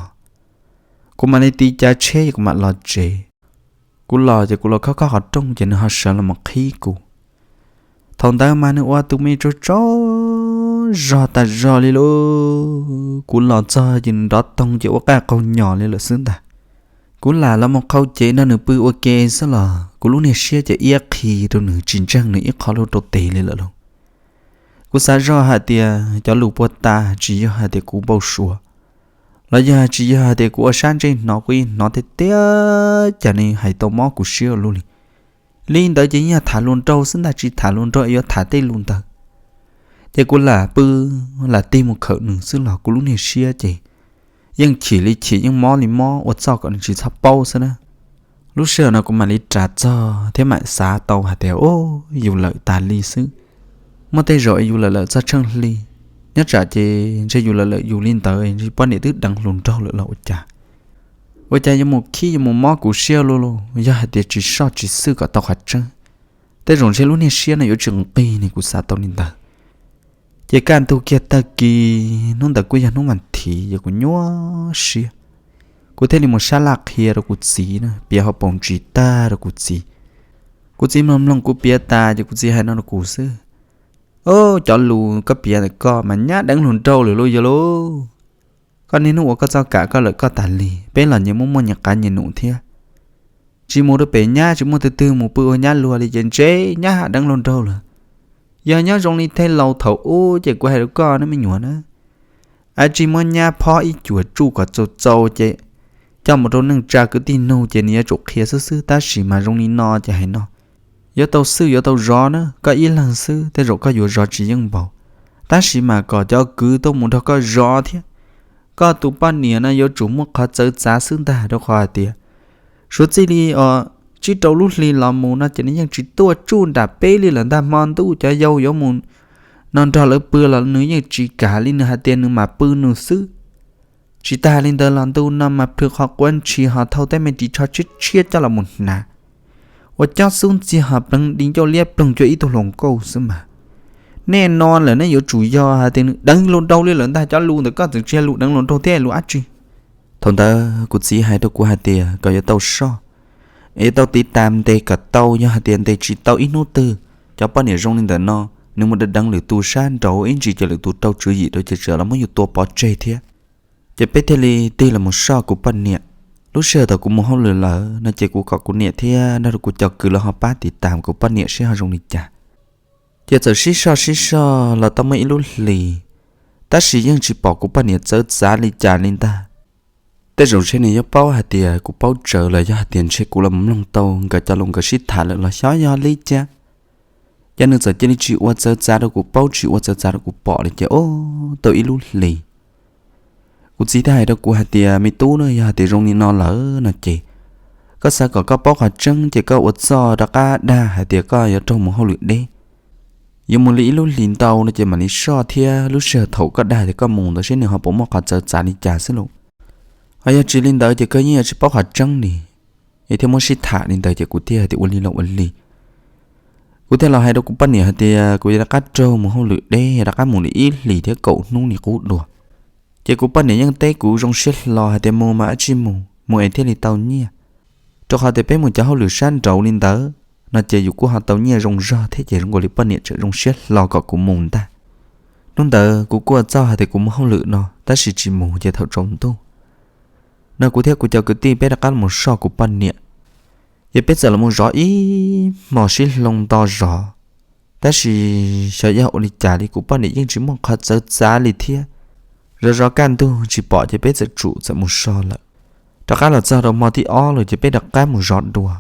Kuv mam li tiv cav tsheb es kuv mam los tsev. Kuv los ces kuv los khob khob qhov rooj ces nws ho sawv los mus qhib kuv. Thaum ntawd mas nws ua tus me tsaug tsaug zog tas zog li lauj. Kuv los txog ces nws nrov toog ces ua qaj qaug nyos li lawm xwb ntag. Kuv lam los mus qhau cev nrog nws pw ua ke xwb los kuv lub niag siab ces iab qhi rau nws tsis ntseeg nws ib qho lub rau tes li lawm lauj. Kuv xav zoj hais tias cov lus puag ta tsis yog hais tias kuv npau suav, los yog tsis yog hais tias kuv ua sab ntsej hnov, kuv yeej hnov tiag tiag cas nws hais tau mob kuv siab ua luaj li. Li ntawd ces yeej yog tham hluas nraug xwb ntag, tsis tham hluas nraug es yuav tham tej lus ntawd. Ces kuv lam pw lam tig mus khawm nws xwb los kuv lub niag siab ces yeej chim li chim yeej mob li mob ua txoj kom nws tsis txhob paub xwb na. Lub sij hawm no kuv mam li ras txog thiab mam xav tau hais tias, o, yus lawm tas li xwb. Muaj tej zaum yus lawm lawm txog tsheej hli, nyob tsam ces ntshe yus lawm lawm yus li ntawd ntshe poj niam twb deev hluas nraug lawm los ua cas. Ua cas yuav mus khib yuav mus mob kuv siab luaj luaj, yog hais tias tsis soj tsis xwj kom tau qhov tseeb. Tej zaum ntshe lub niag siab no yuav tsis nqig ne, kuv xav tau li ntawd. Ces kaj ntug kiag tag kis hnub ntawd kuj yog hnub vas thiv, ces kuv nyuaj siab, kuv thiaj li mus sab laj qhia rau kuv txiv na, piav hauv paus ntsis tag rau kuv txiv. Kuv txiv mloog mloog kuv piav tas ces kuv txiv hais no rau kuv xwb: Au, cov lus koj piav ntawm koj mas nyab deev hluas nraug lawm lauj yog lauj. Koj niaj hnub ua koj txoj kam koj lawm koj tas li, peb los nyias muaj muaj nyias qav nyias num thiab. Tsis mus rau pem nyab, tsis muaj twg twg mus pw ua nyab luag li ces ntshe nyab deev hluas nraug lawm. Yog nyob zoo li tej laus thaum ub ces kuv hais rau koj ne me nyuam na, a tsis muab nyab phob ib cuam tsuj kom txaus txaus ces coj mus rau neej tsa kwv tij nug ces nws yuav tsum qhia xwb xwb. Tab sis mas zoo li no ces hais no, yuav tau xwb yuav tau zov na, koj ib leeg xwb tej zaum koj yuav zov tsis yeej npaum. Tab sis mas kom cov kwv tuaj mus nrog koj zov thiab. Koj tus poj niam no yuav tsum muaj qhov txawv txav xwb ntag, rau qhov hais tias suav txij li tsib rau lub hli los mus no ces nws yeej tsis tuaj tsuj nram peb li lawm ntag. Hmo ntuj cov yau yuav mus no nrog lawv pw los nws yeej tsis kam li, nws hais tias nws mam pw nws xwb. Tsis tas li ntawd los ntu no mas plhws qhov quav ntshis ho thau tej me ris tsho tshiab tshiab coj los mus hnav, ua cob xub ntxiag ho pleev di ncauj liab ploog cuag ib tug hluas nkauj xwb mas. Nej no lawm nej yuav tsum yog hais tias nws deev hluas nraug li lawm ntag, cov lus ntawm koj txawm tsis yog lus deev hluas nraug thiab lus dab tsi. Thaum ntawd kuv txiv hais rau kuv hais tias kom yuav tau soj, es yuav tau tiv tas ntes kom tau, yog hais tias ntes tsis tau ib hnub twg, cov poj niam zoo li ntawm no, nws mus deev deev lwm tus sab nraud ib ntsis ces lwm tus rau tswv yim rau ces tseem los muab yus tua pov tseg thiab. Ces peb thiaj li tig los mus soj kuv poj niam. Lub sij hawm thaum kuv mus hauj lwm lawm no ces kuv kom kuv niam thiab nrog rau kuv cov kwv lawv ho pab tiv tas kuv poj niam seb ho zoo li cas. Ces txawm sib soj sib soj los tau muaj ib lub hlis, tab sis yeej tsis pom kuv poj niam txawv txav li cas li ntag. Tej zaum ntshe nws yuav paub hais tias kuv paub tsawv los yog hais tias ntshe kuv los mloog tau nkawd cov lus nkawd sib tham lawm los xyov yog li cas, ces nws txawm cia li tsis ua txawv txav rau kuv paub, tsis ua txawv txav rau kuv pom li ces ob tau ib lub hlis. Kuv txiv thiaj hais rau kuv hais tias, me tub na, yog hais tias zoo li no lawm no ces koj xav kom koj paub qhov tseeb ces koj ua txuj rov qab dag hais tias koj yuav raug mus hauj lwm deb, yuav mus li ib lub hlis ntau no ces mam li soj thiab lub sij hawm thaum koj dag tias koj mus ntawd seb nws ho puas muaj qhov txawv txav li cas xwb lauj. Ho yog tsis li ntawd ces koj yeej yuav tsis paub qhov tseeb li. Es thiaj muab sib tham li ntawd ces kuv thiaj hais tias ua li los ua li. Kuv thiaj los hais rau kuv poj niam hais tias kuv yuav rov qab raug mus hauj lwm deb, rov qab mus li ib hlis thiab kaum hnub li qub dua. Ces kuv poj niam yeej teb kuv zoo siab hlo hais tias mus mas dab tsi mus, mus es thiaj li tau nyiaj, rau qhov tias peb mus cov hauj lwm sab nraud li ntawd no ces yus kuj ho tau nyiaj zoo zog thiab. Ces zoo nkaus li poj niam tseem zoo siab hlo kom kuv mus ntag. Hnub ntawd kuv kuj ua txuj hais tias kuv mus hauj lwm no tab sis tsis mus ces thaum tsaus ntuj no kuv thiab kuv cov kwv tij peb rov qab los soj kuv poj niam. Ces peb txawm los zov ib hmos sib hloov nto zov, tab sis xyov yog ua li cas li kuv poj niam yeej tsis muaj qhov txawv txav li thiab. Zov zov kaj ntug tsis pom ces peb txawm tsum txawm mus so lawm. Rov qab los txog rau hmo thib ob lawm ces peb rov qab mus zov dua.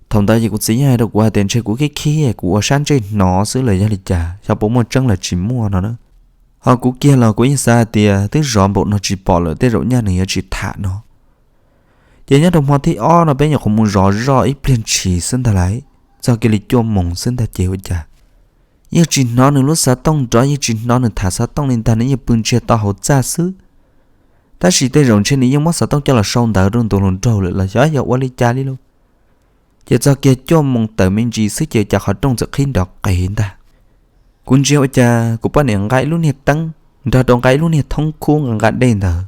Thaum ntawd ces kuv txiv yeej hais rau kuv hais tias ntshe kuv khib khib kuv ua sab ntsej hnov xwb los yog li cas, xyov puas muaj tseeb los tsis muaj no na. Ho kuv kiag los kuv yeej xav hais tias twb zov npaum no tsis pom lawm tej zaum nyaj nws yuav tsis tham no. Ces nyob rau hmo thib ob no peb nyuam qhuav mus zov zoj ib pliag ntshis xwb ntag lauj, txog kiag li cuaj moos xwb ntag ces ua cas yeej tsis hnov nws lub xov tooj nrov, yeej tsis hnov nws tham xov tooj li ntag, nws yeej pw ntsiag to hauv txaj xwb. Tab sis tej zaum ntshe nws yeej muab xov tooj coj los sau ntawv rau ntu hluas nraug lawm los xyov yog ua li cas li lauj. Ces txog kiag cuaj moos tawm me ntsis xwb ces cas qhov rooj txawm qhib nrov qees ntag. Kuv ntsia ua cas kuv poj niam nqa ib lub niag teeb nrog rau nqa ib lub niag thoob khub nqa nqa dej ntawd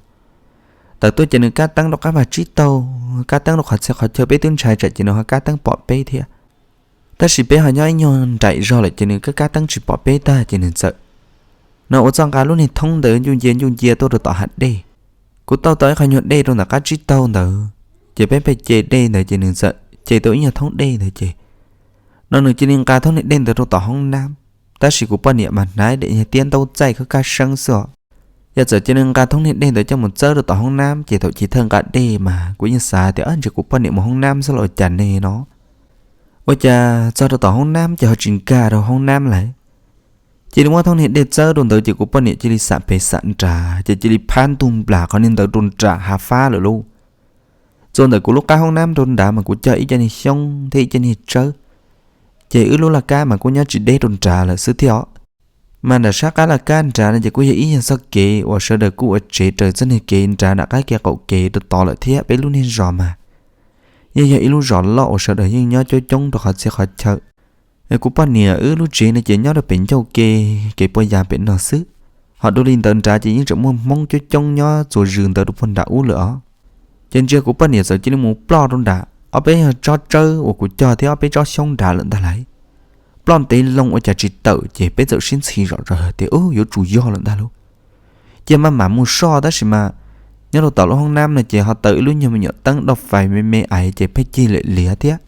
tawm tuaj ces nws kab teeb rau qab vag tsib taug, kab teeb rau qhov txhia qhov chaw peb twb ntshai tsam ces nws ho kab teeb pom peb thiab. Tab sis peb ho nyob ib nyuag nraim zog lawm ces nws kab kab teeb tsis pom peb tag ces nws txawm no ua txuj nqa lub niag thoob ntawd ncuj ncia ncuj ncia tuaj rau tom hav dej. Kuv tau tau ib qho nyuag dej rau ntawm qab tsib taug ntawd, ces peb pheej ce dej ntawd ces nws txawm ce tau ib nyuag thoob dej ntawd ces no nws cia li nqa thoob niag dej ntawd rau tom hoob nab. Tab sis kuv poj niam mas hnav daim niag tiab ntaub txaij khawb kab seeb xwb os. Yog txawm cia li nqa thoob niag dej ntawd coj mus txawb rau tom hoob nab ces thaum chiv thawj nqa dej mas kuv yeej xav tias ntshe kuv poj niam mus hoob nab xwb los ua cas ne no. Ua cas txog rau tom hoob nab ces ho tsis nkag rau hoob nab lawm. Cia li muab thoob niag dej txawb rau ntawd ces kuv poj niam cia li xam pem xam nrad ces cia li phab ntug nplas qhov niag ntawd rau nram hav fab lawm lauj. Txuas ntawm kuv lub qab hoob nab rau nrad mas kuv cog ib co niag xyoob thiab ib co niag tsawb, ces wb lub laj kab mas kuj nyob tsis deb rau nrad lawm xwb thiab os. Mas nram sab qab laj kab nrad no ces kuj yog ib nyuag txoj kev uas sawv daws kuj ua tsev raws txoj niag kev nrad nram qab kev qaum kev rau tod lawm thiab. Peb lub niag zos mas yeej yog ib lub zos loj uas sawv daws yeej nyob coob coob rau qhov txhia qhov chaw. Kuv poj niam wb lub tsev no ces nyob rau pem ncauj ke, kev puas yas pem no xwb. Ho dua li ntawd nrad ces yeej tseem muaj Hmoob coob coob nyob txuas zws ntawd rau puag nram ub lawm os. Ces ntsia kuv poj niam txawm cia li mus ploj rau nram ob peb tsob tsawb uas kuv cog thiab ob peb tsob xyoob nrad lawm ntag lauj. Ploj ntev loo ua cas tsis tawm ces peb txawm sib ntxhi zom zaws tias ub yuav tsum yog lawm ntag lauj. Ces maj mam mus soj tab sis mas nyob rau tom lub hoob nab no ces ho taws ib lub nyuag me nyuam teeb daj fais me me ais ces pheej cig liam liav thiab.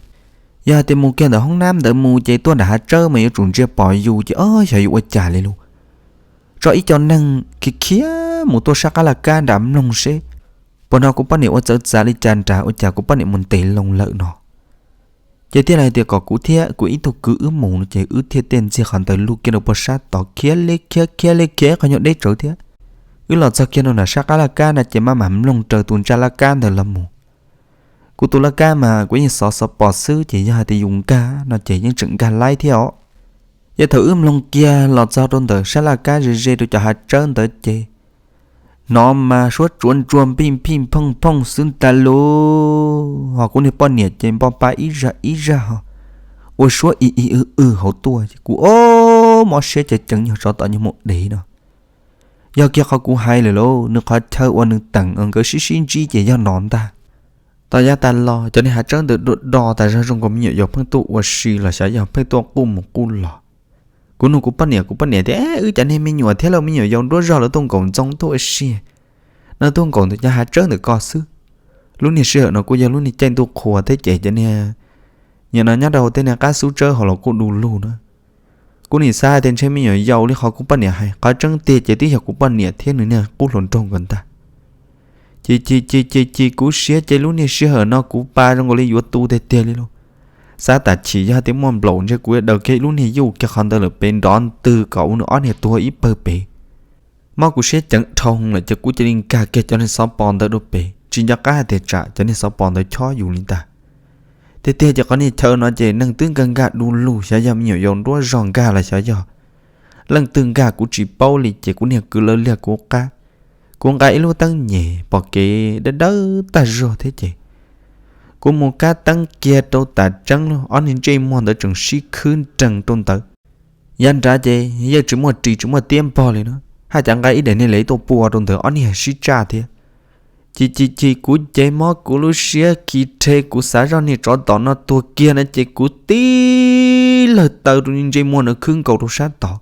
Yog hais tias mus kiag ntawm hoob nab ntawd mus ces tuaj nram hav tsawb mas yuav tsum ntsia pom yus ces ob xyov yuav ua cas li lauj. Tso ib co neeg khiav khiav mus tuaj sab qab laj kab nram mloog seb puas hnov kuv poj niam ua txawv txav li cas nrad ua cas kuv poj niam mus ntev loo lawm no. Ces thiaj li hais tias kom kuv thiab kuv ib tug kwv wb mus no ces wb thiaj tiaj ntxiag qhov ntawd lug kiag rau puag sab tod khiav li khiav khiav li khiav ib qho nyuag deb tsawv thiab. Wb los txog kiag rau nram sab qab laj kab no ces maj mam mloog raws tus ntsa laj kab ntawd los mus. Kuv tus laj kab mas kuv yeej xov xov pos xwb ces yog hais tias yus nkag no ces yeej tseem nkag laib thiab os. Ces thaum wb mloog kiag los txog rau ntawm sab laj kab ze ze rau cov hav tsawb ntawd ces hnov mas suab tsuav ntsuag npij phij phooj phooj xwb ntag lauj. Ho kuv niag poj niam ces npo pa ib zaj ib zaj ho ua suab i i w w hauv tuaj ces kuv ob mob siab ceev ceev nyuag tsov tom nyuag mus dev no. Yog kiag qhov kuv hais lawm lauj, nws qhov chaw uas nws teem nkawd sib sib ntsib ces yog no ntag. Tom yav tas los cov niag hav tsawb ntawd do do tas zog zoo nkaus me nyuam yaus pheej tuaj ua si los xyov yog pheej tuaj quj mus quj los. Kuv nug kuv poj niam, kuv poj niam tias, Wb cov niag me nyuam thiab lauj, me nyuam yaus nruab zog lawv tuaj nkaum ntxoo tuaj ua si no, tuaj nkaum ntawm cov hav tsawb ntawm ko xwb. Lub niag sij hawm no kuj yog lub niag caij ntuj qhua thiab ces cov niag, nim no nyob rau hauv tej niag qab xub tsawb hauv los kuj du lug na. Kuv nim xav hais tias ntshe me nyuam yaus li qhov kuv poj niam hais, qhov tseeb tiag ces twb yog kuv poj niam thiab nws niag qub hluas nraug nkawd ntag. Ces ces ces ces ces kuv siab ces lub niag sij hawm no kuv pa zoo nkaus li yuav tu tiag tiag li lauj. Xav tam chim yog tias muaj nplaum ntshe kuv yuav daws kiag lub niag yuj kiag qhov ntawd lawm pem nrov ntwg kom ua nws ob niag tuag ib pawg pem. Mob kuv siab ceev dhau lawm ces kuv cia li nkag kiag cov niag xov pos ntawd rau pem, tsis nco qab hais tias tsam cov niag xov pos ntawd chob yus li ntag. Tiag tiag ces qhov niag chaw no ces neeg twb nkag nkag du lug, xyov yog me nyuam yaus nruab zog nkag los xyov yog leej twg nkag kuv tsis paub li ces kuv niag kwv lawv liag kuv qab. Kuv nqa ib lub teeb nyem pom kev dawb dawb tag zog thiab ces kuv mus kab teeb kiag rau tas tseeb lauj, ob niag ntsej muag ntawd tseem sib khwb nrees rau ntawd. Yav nrad ces yeej tsis muaj ris tsis muaj tiab npog li na, haj cas nqa ib daim niag lev tuaj pua rau ntawd ob niag sib tsaj thiab. Ci ci ci kuv ces mob kuv lub siab khi rhe, kuv xav zoj niag tsov tom no tuag kiag no ces kuv tib lawg taw rau niag ntsej muag ntawd khwb nkaus rau sab tod.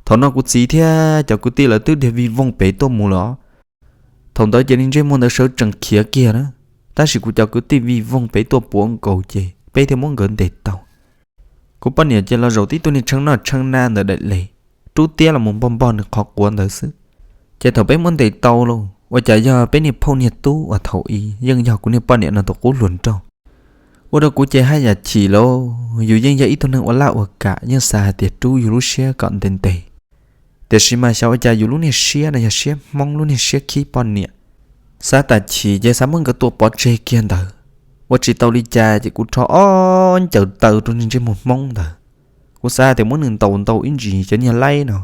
Thaum no kuv txiv thiab cov kwv tij lawv twb dhia vij voog pem tuaj mus lawm os. Thaum ntawd ces niag ntsej muag ntawd sawv tsees khiav kiag na, tab sis kuv cov kwv tij vij voog pem tuaj puav nkaus ces peb thiaj muab nkawd ntes tau. Kuv poj niam ces los zaum tib tug niag tsheeb noj tsheeb na ntawm daim lev, rub tiab los mus npog npog nws qhov quav ntawd xwb. Ces thaum peb muab ntes tau lauj, ua cas yog peb niag phauj niag tub uas thaum i yeej yog kuv niag poj niam no tus qub hluas nraug. Ua rau kuv ces haj yam chim lauj, yus yeej yog ib tug neeg ua laj ua kam yeej xav hais tias rub yus lub siab kom ntev ntev. Tiam sis mas xyov ua cas yus lub niag siab no yog siab Hmoob lub niag siab khib poj niam. Xav tas chim ces xav muab nkawd tua pov tseg kiag ntawd. Ua tsis tau li cas ces kuv rho ob ncaws taw rau niag ntsej muag Hmoob ntawd. Kuv xav tias muab nws ntaus ntaus ib ntsis cov niag laib no,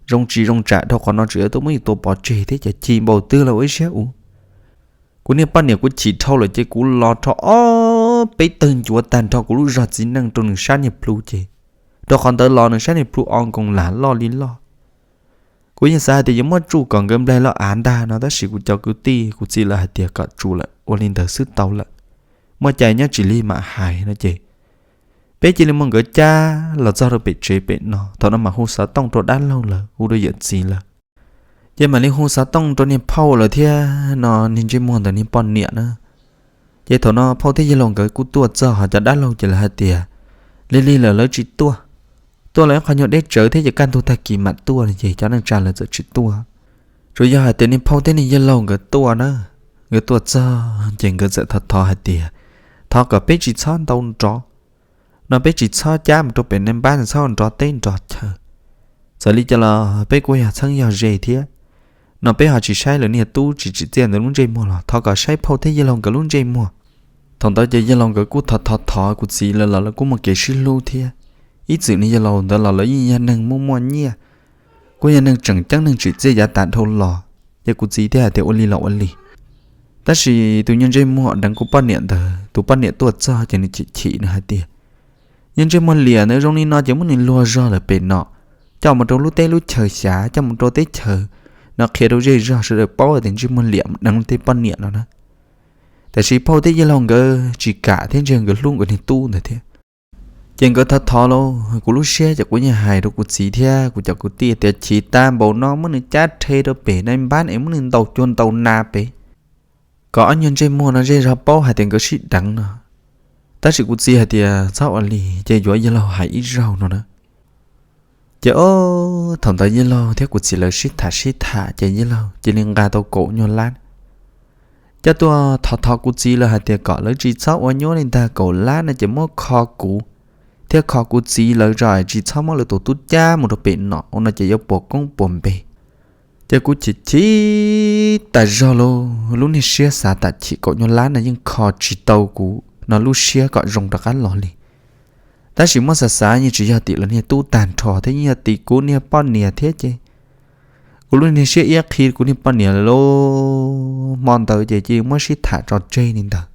zoo tsis zoo tsam dhau qhov no tseem yuav tuaj muab yus tua pov tseg thiab ces chim npaum twg los ua ib siab ua. Kuv niag poj niam kuv chim dhau lawm ces kuv los rho ob peb tawg ncuav tag nrho kuv lub zog txiv neej rau nws sab niag plhu ces, rau qhov ntawd los nws sab niag plhu o nkoos lam loj li loj. Kuv yeej xav hais tias yuav muab tsuj kom nkawd nplaig loj av ntag no tab sis kuv cov kwv tij kuv txiv lawv hais tias kom tsuj lawm ua li ntawd xwb tau lawm, muaj cai nyob tsis lig mam hais no ces peb cia li muab nkawd cab los txog rau pem tsev pem no. Thaum no mam hu xov tooj rau dab laug lawv, hu rau yawm txiv lawv. Ces mam li hu xov tooj rau niag phauj lawv thiab no niag ntsej muag ntawd niag poj niam na. Ces thaum no phauj thiab yawg laus nkawd kuj tuaj txog, ho cov dab laug ces lawv hais tias lig lig lawm lawv tsis tuaj, tuaj los ib qho nyuag deb tsawv thiab ces kaj ntug tag kis mam tuaj no ces cov neej tsa lawv txawm tsis tuaj. Tsuas yog hais tias niag phauj thiab niag yawg laug nkawd tuaj na. Nkawd tuaj txog ces nkawd txawm thov thov hais tias thov kom peb tsis txhob ntau nrov no, peb tsis txhob cab mus rau pem nej npab, txhob nrov teb nrov chaw. Txawm li cas los peb kuj yog txheeb yog ze thiab no, peb ho tsis saib lawv niag tub tsis tsim txiaj ntawd lub ntsej muag los thov kom saib phauj thiab yawg laug nkawd lub ntsej muag. Thaum ntawd ces yawg laus nkawd kuj thov thov thov kuv txiv lawv los lawv kuj muaj kev sib hlub thiab. Ib txwm niag yawg laus ntawd los lawv yeej yog neeg muaj muaj nyiaj, kuj yog neeg tseem ceeb neeg tsim txiaj yav tas dhau los, ces kuv txiv thiaj hais tias ua li los ua li. Tab sis tus nyuag ntsej muag deev kuv poj niam ntawd, tus poj niam tuaj txog ces nws chim chim nws hais tias Yog ntsej muag liam ntawd zoo li no ces muab nws luag zog lawm pem no, coj mus rau lub teb lub chaws xyav, coj mus rau teb chaws no qhia rau zej zog sawv daws paub tias ntsej muag liam deev tej poj niam no na. Tiam sis phauj thiab yawg laus nkawd tsis kam thiab ntshe nkawd hlub nkawd niag tub ntawd thiab. Ces nkawd thov thov lauj, kuv lub siab ces kuv yeej hais rau kuv txiv thiab kuv cov kwv tij tias chiv tag npaum no muab nws cab rhe rau pem naj npab es muab nws ntaus cuag ntaus nas pem, kom ob nyuag ntsej muag no zej zog paub hais tias nkawd sib deev no. Tab sis kuv txiv hais tias txhob ua li, ces yuav yawg laus hais ib zaug no na. Ces ob thaum ntawd yawg laus thiab kuv txiv lawv sib tham sib tham ces yawg laus cia li nqa tau kaum nyuag lab coj tuaj thov thov kuv txiv lawv hais tias kom lawv tsis txhob ua nyuab li ntag, kaum lab no ces muab kho kuv thiab kho kuv txiv lawv tso, tsis txhob muab lawv tus tub cab mus rau pem no ua no ces yuav puas koob puas npe. Ces kuv chim chim tas zog lauj, lub niag siab xav tam chim kaum nyuag lab no yeej kho tsis tau kuv no lub siab kom zoo rov qab los li. Tab sis muab xav xav yeej tsis yog tim lawv niag tub tag nrho thiab, yeej yog tim kuv niag poj niam thiab ces kuv lub niag siab iab qhi kuv niag poj niam lawm lauj. Hmo ntawd ces cia li muab sib tham tso tseg li ntawd.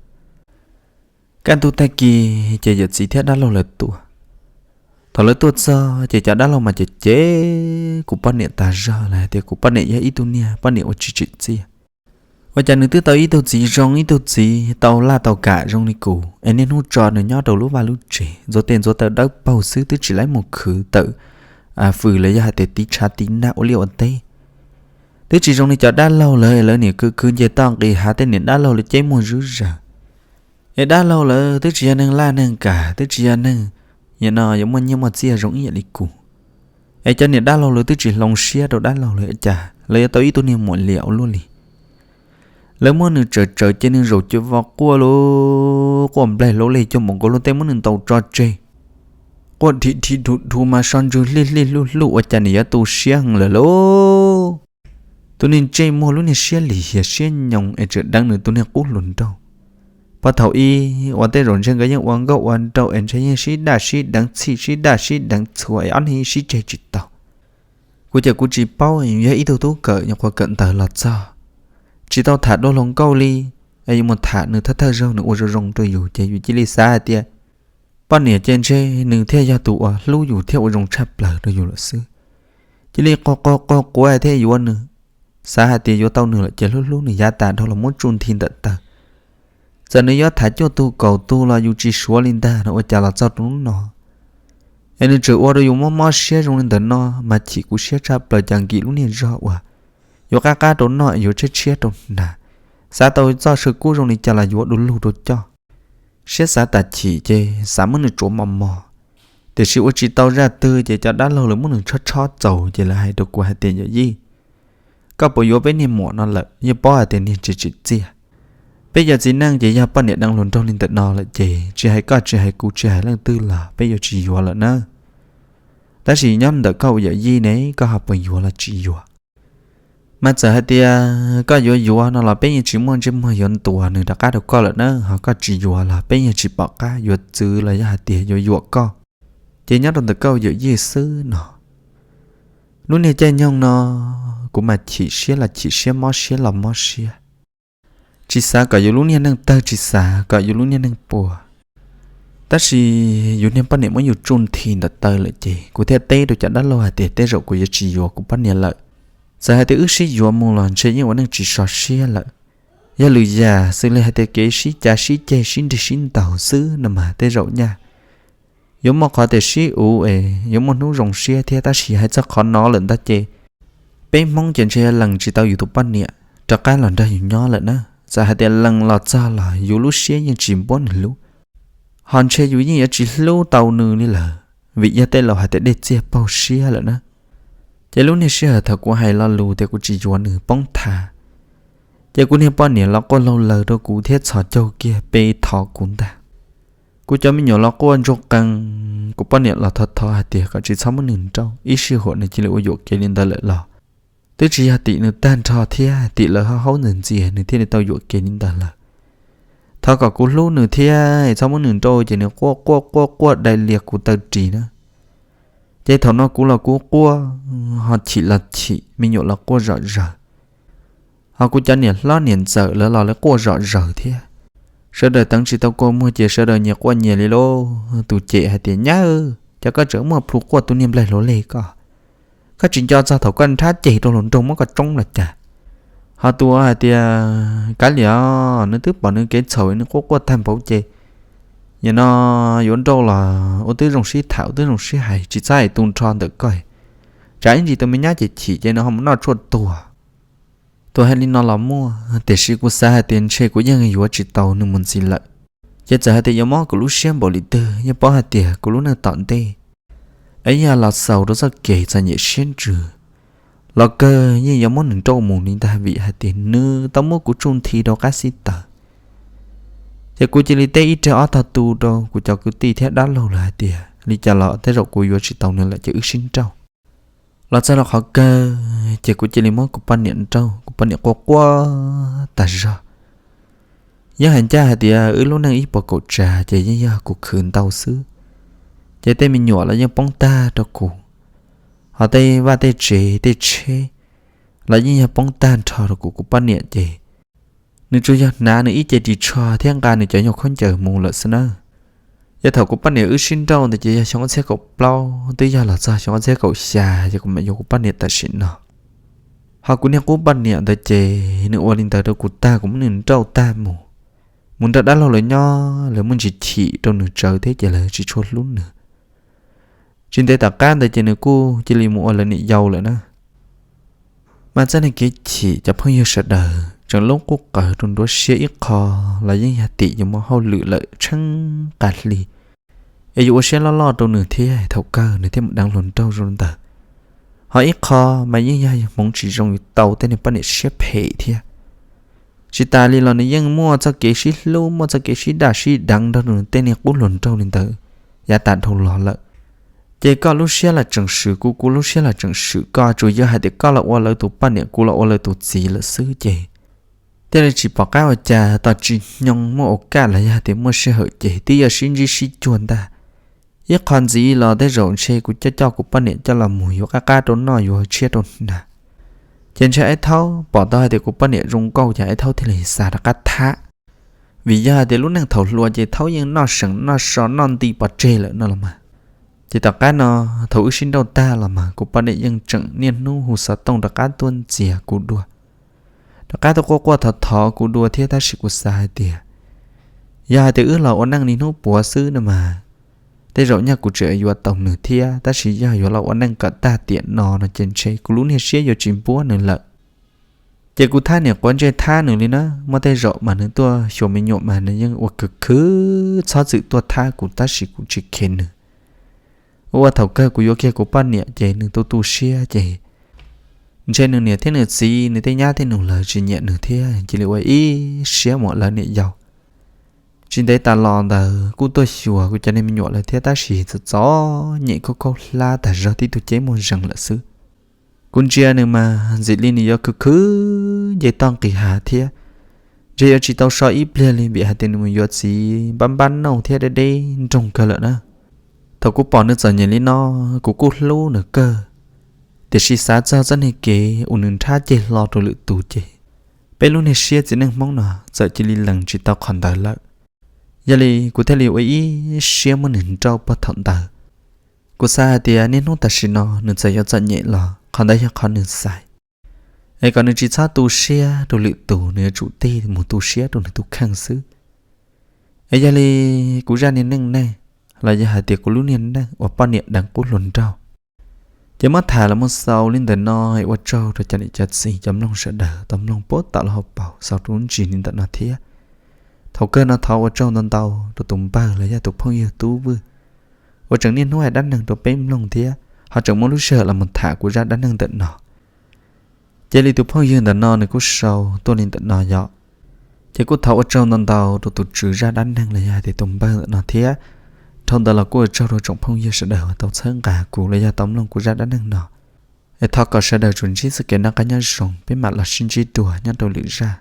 Kaj ntug tag kis ces yawm txiv thiab dab laug lawv tuaj. Thaum lawv tuaj txog ces cov dab laug mas cem cem kuv poj niam tas zog, lawv hais tias kuv poj niam yog ib tug niag poj niam uas tsis tsim txiaj. Ua cas nws twb tau ib tug txiv zoo, ib tug txiv tau laj tau kam zoo li kuv es niaj hnub tso nws nyob rau lub vaj lub tsev ntxuav tes ntxuav taw dawb paug xwb, twb tsis laib mus khwv tawm fws los yog hais tias tiv tshav tiv nag ua liaj ua teb. Twb tsis zoo li cov dab laug lawv, lawv niam khwv khwv nce toj nqis hav, tej niam dab laug lawv ceb muag zuj zaws. Es dab laug lawv twb tsis yog neeg laj neeg kam, twb tsis yog neeg nim no yuav muaj nyiaj muaj txiaj zoo ib yam li kuv. Es cov niam dab laug lawv twb tsis hloov siab rau dab laug lawv, cas lawv yuav tau ib tug niag muam liam ua luaj li. Lawv muab nws tsawm tsawm ces nws zaum cuag vos quaj lauj, quaj nplaig hlaub lig cuag npaum nkaus luag tej muab nws ntaus tso tseg. Quaj dhi dhi dhu dhu mas so ntswg hlij hlij hluj hluj ua cas nws yuav tu siab heev lawm lauj. Tus niag ntsej muag lub niag siab lim hiam siab nyoos es tseem deev nws tus niag qub hluas nraug. Puag thaum ub uas tej zaum ntshe nkawd yeej ua nkauj ua nraug es ntshe yeej sib daj sib deev txhij sib daj sib deev txhua es ob niag yeej sib tseg tsis tau. Kuv ces kuv tsis paub yog ib tug tub kawm nyuam qhuav kawm ntawv los txog, tsis tau tham dua hluas nkauj li, es yuav mus tham nws thawj thawj zaug nws ua zoo zoo rau yus ces yus cia li xav hais tias poj niam ces ntshe nws thiaj yog tus uas hlub yus thiab ua zoo tshaj plaws rau yus lawm xwb. Cia li qaug qaug qaug quav thiab yuav nws, xav hais tias yuav tau nws lawm ces hlub hlub nws yav tas dhau los muab tsuj nthi ntawm taw. Txawm nws yuav tham cuaj tug kaum tug los yus tsis suav li ntag no, ua cas los txog rau hnub no es nws tseem ua rau yus mob mob siab zoo li ntawm no mas chim kuv siab tshaj plaws. Cas nkim lub niag zog uas yuav qab qab rau noj, yuav tshiab tshiab rau hnav, xav tau txoj saw kub zoo li cas los yuav du lug rau coj. Siab xav tas chim ces xav muab nws tsuav mos mos, tiam sis ua tsis tau zaj twg ces cov dab laug lawv muab nws tshob tshob txaus ces lawv hais rau kuv hais tias yawm yij, koj puas yuav peb niag muam no lawm? Yeej paub hais tias niag tsis tsim txiaj. Peb cov txiv neej ces yog poj niam deev hluas nraug li ntawm no lawm ces tsis hais koj tsis hais kuv tsis hais leej twg los peb yuav tsis yuav lawm na. Tab sis nyob ntawm koj ua yawm yij ne, koj ho puas yuav los tsis yuav? Mas txawm hais tias koj yuav yuav no los peb yeej tsis muaj ntsej muag yuav ntuas nws rov qab rau koj lawm na, ho koj tsis yuav los peb yeej tsis pom qab yuav txwv los yog hais tias yuav yuam koj. Ces nyob rau ntawm koj ua yawm yij xwb no. Lub niag caij nyoog no kuv mas chim siab los chim siab, mob siab los mob siab. Tsis xav kom yus lub niag neej tawg, tsis xav kom yus lub niag neej puas. Tab sis yus niag poj niam muab yus tsuj nthi ntawm taw lawm ces kuv thiaj teb rau cov dab laug hais tias tej zaum kuv yuav tsis yuav kuv poj niam lawm. Txawm hais tias wb sib yuav mus los ntshe yeej ua neej tsis sov siab lawm. Yog lwm yam xws li hais tias kev sib cav sib ceg sib nrig sib ntaus xwb no mas tej zaum nyaj yuav muaj qhov tias sib uv es yuav muaj hnub zoo siab thiab, tab sis hais txog qhov no lawm ntag ces peb Hmoob ces ntshe lees tsis tau yus tus poj niam rov qab los nrog yus nyob lawm na. Txawm hais tias lees los txog los yus lub siab yeej tsis npuab nws hlub, ho ntshe yus yeej yuav tsis hlub tau nws li lawm, vim yog tej laus hais tias dej txiag paug siab lawm na. Ces lub niag sij hawm thaum kuv hais lo lus tias kuv tsis yuav nws poob thav, ces kuv niag poj niam los quaj laug laws rau kuv thiab txhos caug kiag pe thov kuv ntag. Kuv cov me nyuam los quaj ntsuag qees, kuv poj niam los thov thov hais tias kom tsis txhob muab nws nrauj, ib sij huam nws cia li ua yuam kev li ntawd lawm los twb tsis yog tim nws tag nrho thiab, tim lawv haub haub ntxias ntxias nws thiaj li tau yuam kev li ntawd lawm. Thov kom kuv hlub nws thiab es txhob muab nws nrauj, ces nws quaj quaj quaj quaj dai lias kuv taw ris na. Ces thaum no kuv los kuv quaj, ho chim los chim, me nyuam los quaj zom zaws, ho kuv cov niam hlob niam ntxawm lawv los lawv quaj zom zaws thiab. Sawv daws teev tsis tau kua muag ces sawv daws nyias quaj nyias li lauj. Tus cem hais tias, Nyab, cas koj tseem muaj plhu quaj tus niag nplaig hluas leg koj? Koj tsis nco txog thaum koj nrhab ceg rau hluas nraug muab koj tsoob los cas? Ho tus hais tias, Kav liam, nws twb pom nws kev txhaum nws quaj quaj tag npaum ces, nim no yuav nrauj los ua twb zoo sib tham twb zoo sib hais, tsis txhob hais tu nrho ntawm koj. Tsam ib ntsis tus me nyab ces chim ces nws ho mus noj tshuaj tuag. Tus hais li no los muaj, tiam sis kuv xav hais tias ntshe kuv yeej yuav tsis tau nws mus ntxiv lawm. Ces txawm hais tias yuav mob kuv lub siab npaum li twg, yeej paub hais tias kuv lub neej tom ntej es yog los xaus rau txoj kev txom nyem siab ntsws los kawg yeej yuav muab nws nrauj mus li ntag, vim hais tias nws tau muab kuv tsuj nthi rau qab xib taws. Ces kuv cia li teb ib rag ob tog tu rau kuv cov kwv tij thiab dab laug lawm hais tias li cas los tej zaum kuv yuav tsis tau nws lawm ces wb sib nrauj. Los txog rau qhov kawg ces kuv cia li muab kuv poj niam nrauj, kuv poj niam quaj quaj tas zog. Yeej hais ncaj hais tias wb lub neej ib puas kaum tsav ces yeej yog kuv khwv ntau xwb. Ces tej me nyuam los yeej poob tag rau kuv, ho tej vaj tej tsev tej tsheb los yeej yog poob tag nrho rau kuv. Kuv poj niam ces nws tsuas yog hnav nws ib ce ris tsho thiab nqa nws cov nyuag khaub ncaws mus lawm xwb nawb. Yog thaum kuv poj niam wb sib nrauj ntawd ces yog xyoo ob txhiab kaum plaub, twb yog los txog xyoo ob txhiab kaum xya ces kuv mam yuav kuv poj niam tam sim no. Ho kuv niag qub poj niam ntawd ces nws ua li ntawd rau kuv tag, kuv muab nws nrauj tag mus, mus nrog dab laug lawv nyob, lawv muaj ntsis chim rau nws tsawv thiab ces lawv tsis tshua hlub nws. Tsis ntev tom qab ntawd ces nws kuj cia li mus ua lawv niam yau lawm na. Mas txoj niag kev chim cov phooj ywg sawv daws tseem lub qub qawv rau nruab siab ib qho los yeej yog tim yuav muaj hauj lwm lawm tsheej qab hli es yuav ua siab loj loj rau nws thiab thaum kawg nws thiaj mus deev hluas nraug zoo ntawd. Ho ib qho mas yeej yog hmoov tsis zoo yuav tau tej niag poj niam siab phem thiab. Tsis tas li los nws yeej muaj txoj kev sib hlub, muaj txoj kev sib daj sib deev nrog nws tej niag qub hluas nraug li ntawd yav tas dhau los lawm. Ces koj lub siab los tseem swm kuv, kuv lub siab los tseem swm koj, tsuas yog hais tias koj los ua lawv tus poj niam, kuv los ua lawv tus txiv lawm xwb ces thiaj li tsis pom qab ua cas, tos tsis hnyoo muaj ua kaj los yog hais tias muaj sij hawm ces twb yuav sib ntsib sib cuag ntag. Ib qho ntxiv los tej zaum ntshe kuv coj coj kuv poj niam coj los mus yuav qab qab rau noj yuav tshiab rau hnav. Ces ntshe Aib Thaub pom tau hais tias kuv poj niam zoo nkauj ces Aib Thaub thiaj li xav rov qab thab. Vim yog hais tias lub neej thaum hluas ces Thaub yeej noj seem noj so noj nti pov tseg lawm no los mas. Ces tom qab no, thaum wb sib nrauj tag los mas kuv poj niam yeej tseem niaj hnub hu xov tooj rov qab tuaj ntxias kuv dua, rov qab tuaj quaj quaj thov thov kuv dua thiab. Tab sis kuv xav hais tias yog hais tias wb los ua neej niaj hnub puav xwb no mas tej zaum nyaj kuv tseem yuav tau nws thiab, tab sis yog yuav los ua neej kom tag tiam no no ces ntshe kuv lub niag siab yuav tsis npuab nws lawm. Ces kuv thab niam quav ntsej thab nws li na, muaj tej zaum mas nws tuaj xyuas me nyuam mas nws yeej ua khwv khwv txhob txwm tuaj thab kuv, tab sis kuv tsis khev nws. Ua ua thaum kawg kuv yuav kiag kuv poj niam ces nws tu tu siab ces ntshe nws niam thiab nws txiv, nws tej nyab tej nus lawv tsis nyiam nws thiab cia li ua ib siab mus lawv niam yau. Tsis ntev tas los ntawd kuj tuaj xyuas kuv cov niag me nyuam lawm thiab, tab sis txom txom nyem khaub khaub hlab tas zog tib tug ceb muag zees lawm xwb. Kuv ntsia nws mas ntxim li nws yuav khwv khwv nce toj nqis hav thiab. Ntshe yuav tsis tau so ib pliag li vim hais tias nws mus yuav txiv npab npab nauj thiab deb deb nroog kawg lawm na. Thaum kuv pom nws txom nyem li no, kuv kuj hlub nws kawg, tiam sis xav txog txoj niag kev uas nws nrhab ceg hlo rau lwm tus ces peb lub niag siab txiv neej Hmoob no txawm cia li lees tsis tau qhov ntawd lawm. Yog li kuv thiaj li ua ib siab muab nws nrauj puag thaum ntawd. Kuv xav hais tias niaj hnub tam sim no nws txawm yuav txom nyem los qhov ntawd yog qhov nws xaiv, es kom nws tsis txhob tu siab rau lwm tus, nws yuav tsum tig mus tu siab rau nws tus kheej xwb. Es yog li kuv zaj niag neej neeg, los yog hais tias kuv lub niag neej uas poj niam deev qub hluas nraug, ces muab tham los mus xaus li ntawm no. Ua tsaug rau cov niam cov txiv cov mloog sawv daws tau mloog puag tom lub hauv paus xaus rau ntsis li ntawm no thiab. Thaum kawg no thov ua tsaug ntau ntau rau tus npawg los yog tus phooj ywg Tub Vwj uas tseem niaj hnub hais dab neeg rau peb mloog thiab ho tseem muaj lub sij hawm los mus tham kuv zaj dab neeg ntawm no. Cia li tus phooj ywg ntawm no nws kuj sau tuaj li ntawm no yom. Ces kuj thov ua tsaug ntau ntau rau tus tswv zaj dab neeg los yog hais tias tus npawg ntawm no thiab. Dhau ntawd los kuj ua tsaug rau tsoom phooj ywg sawv daws uas tau txhawb nqa kuv los yog tau mloog kuv zaj dab neeg no. Es thov kom sawv daws tsuas ntsib txoj kev noj qab nyob zoo, peb mam los sib ntsib dua nyob rau lwm zaj.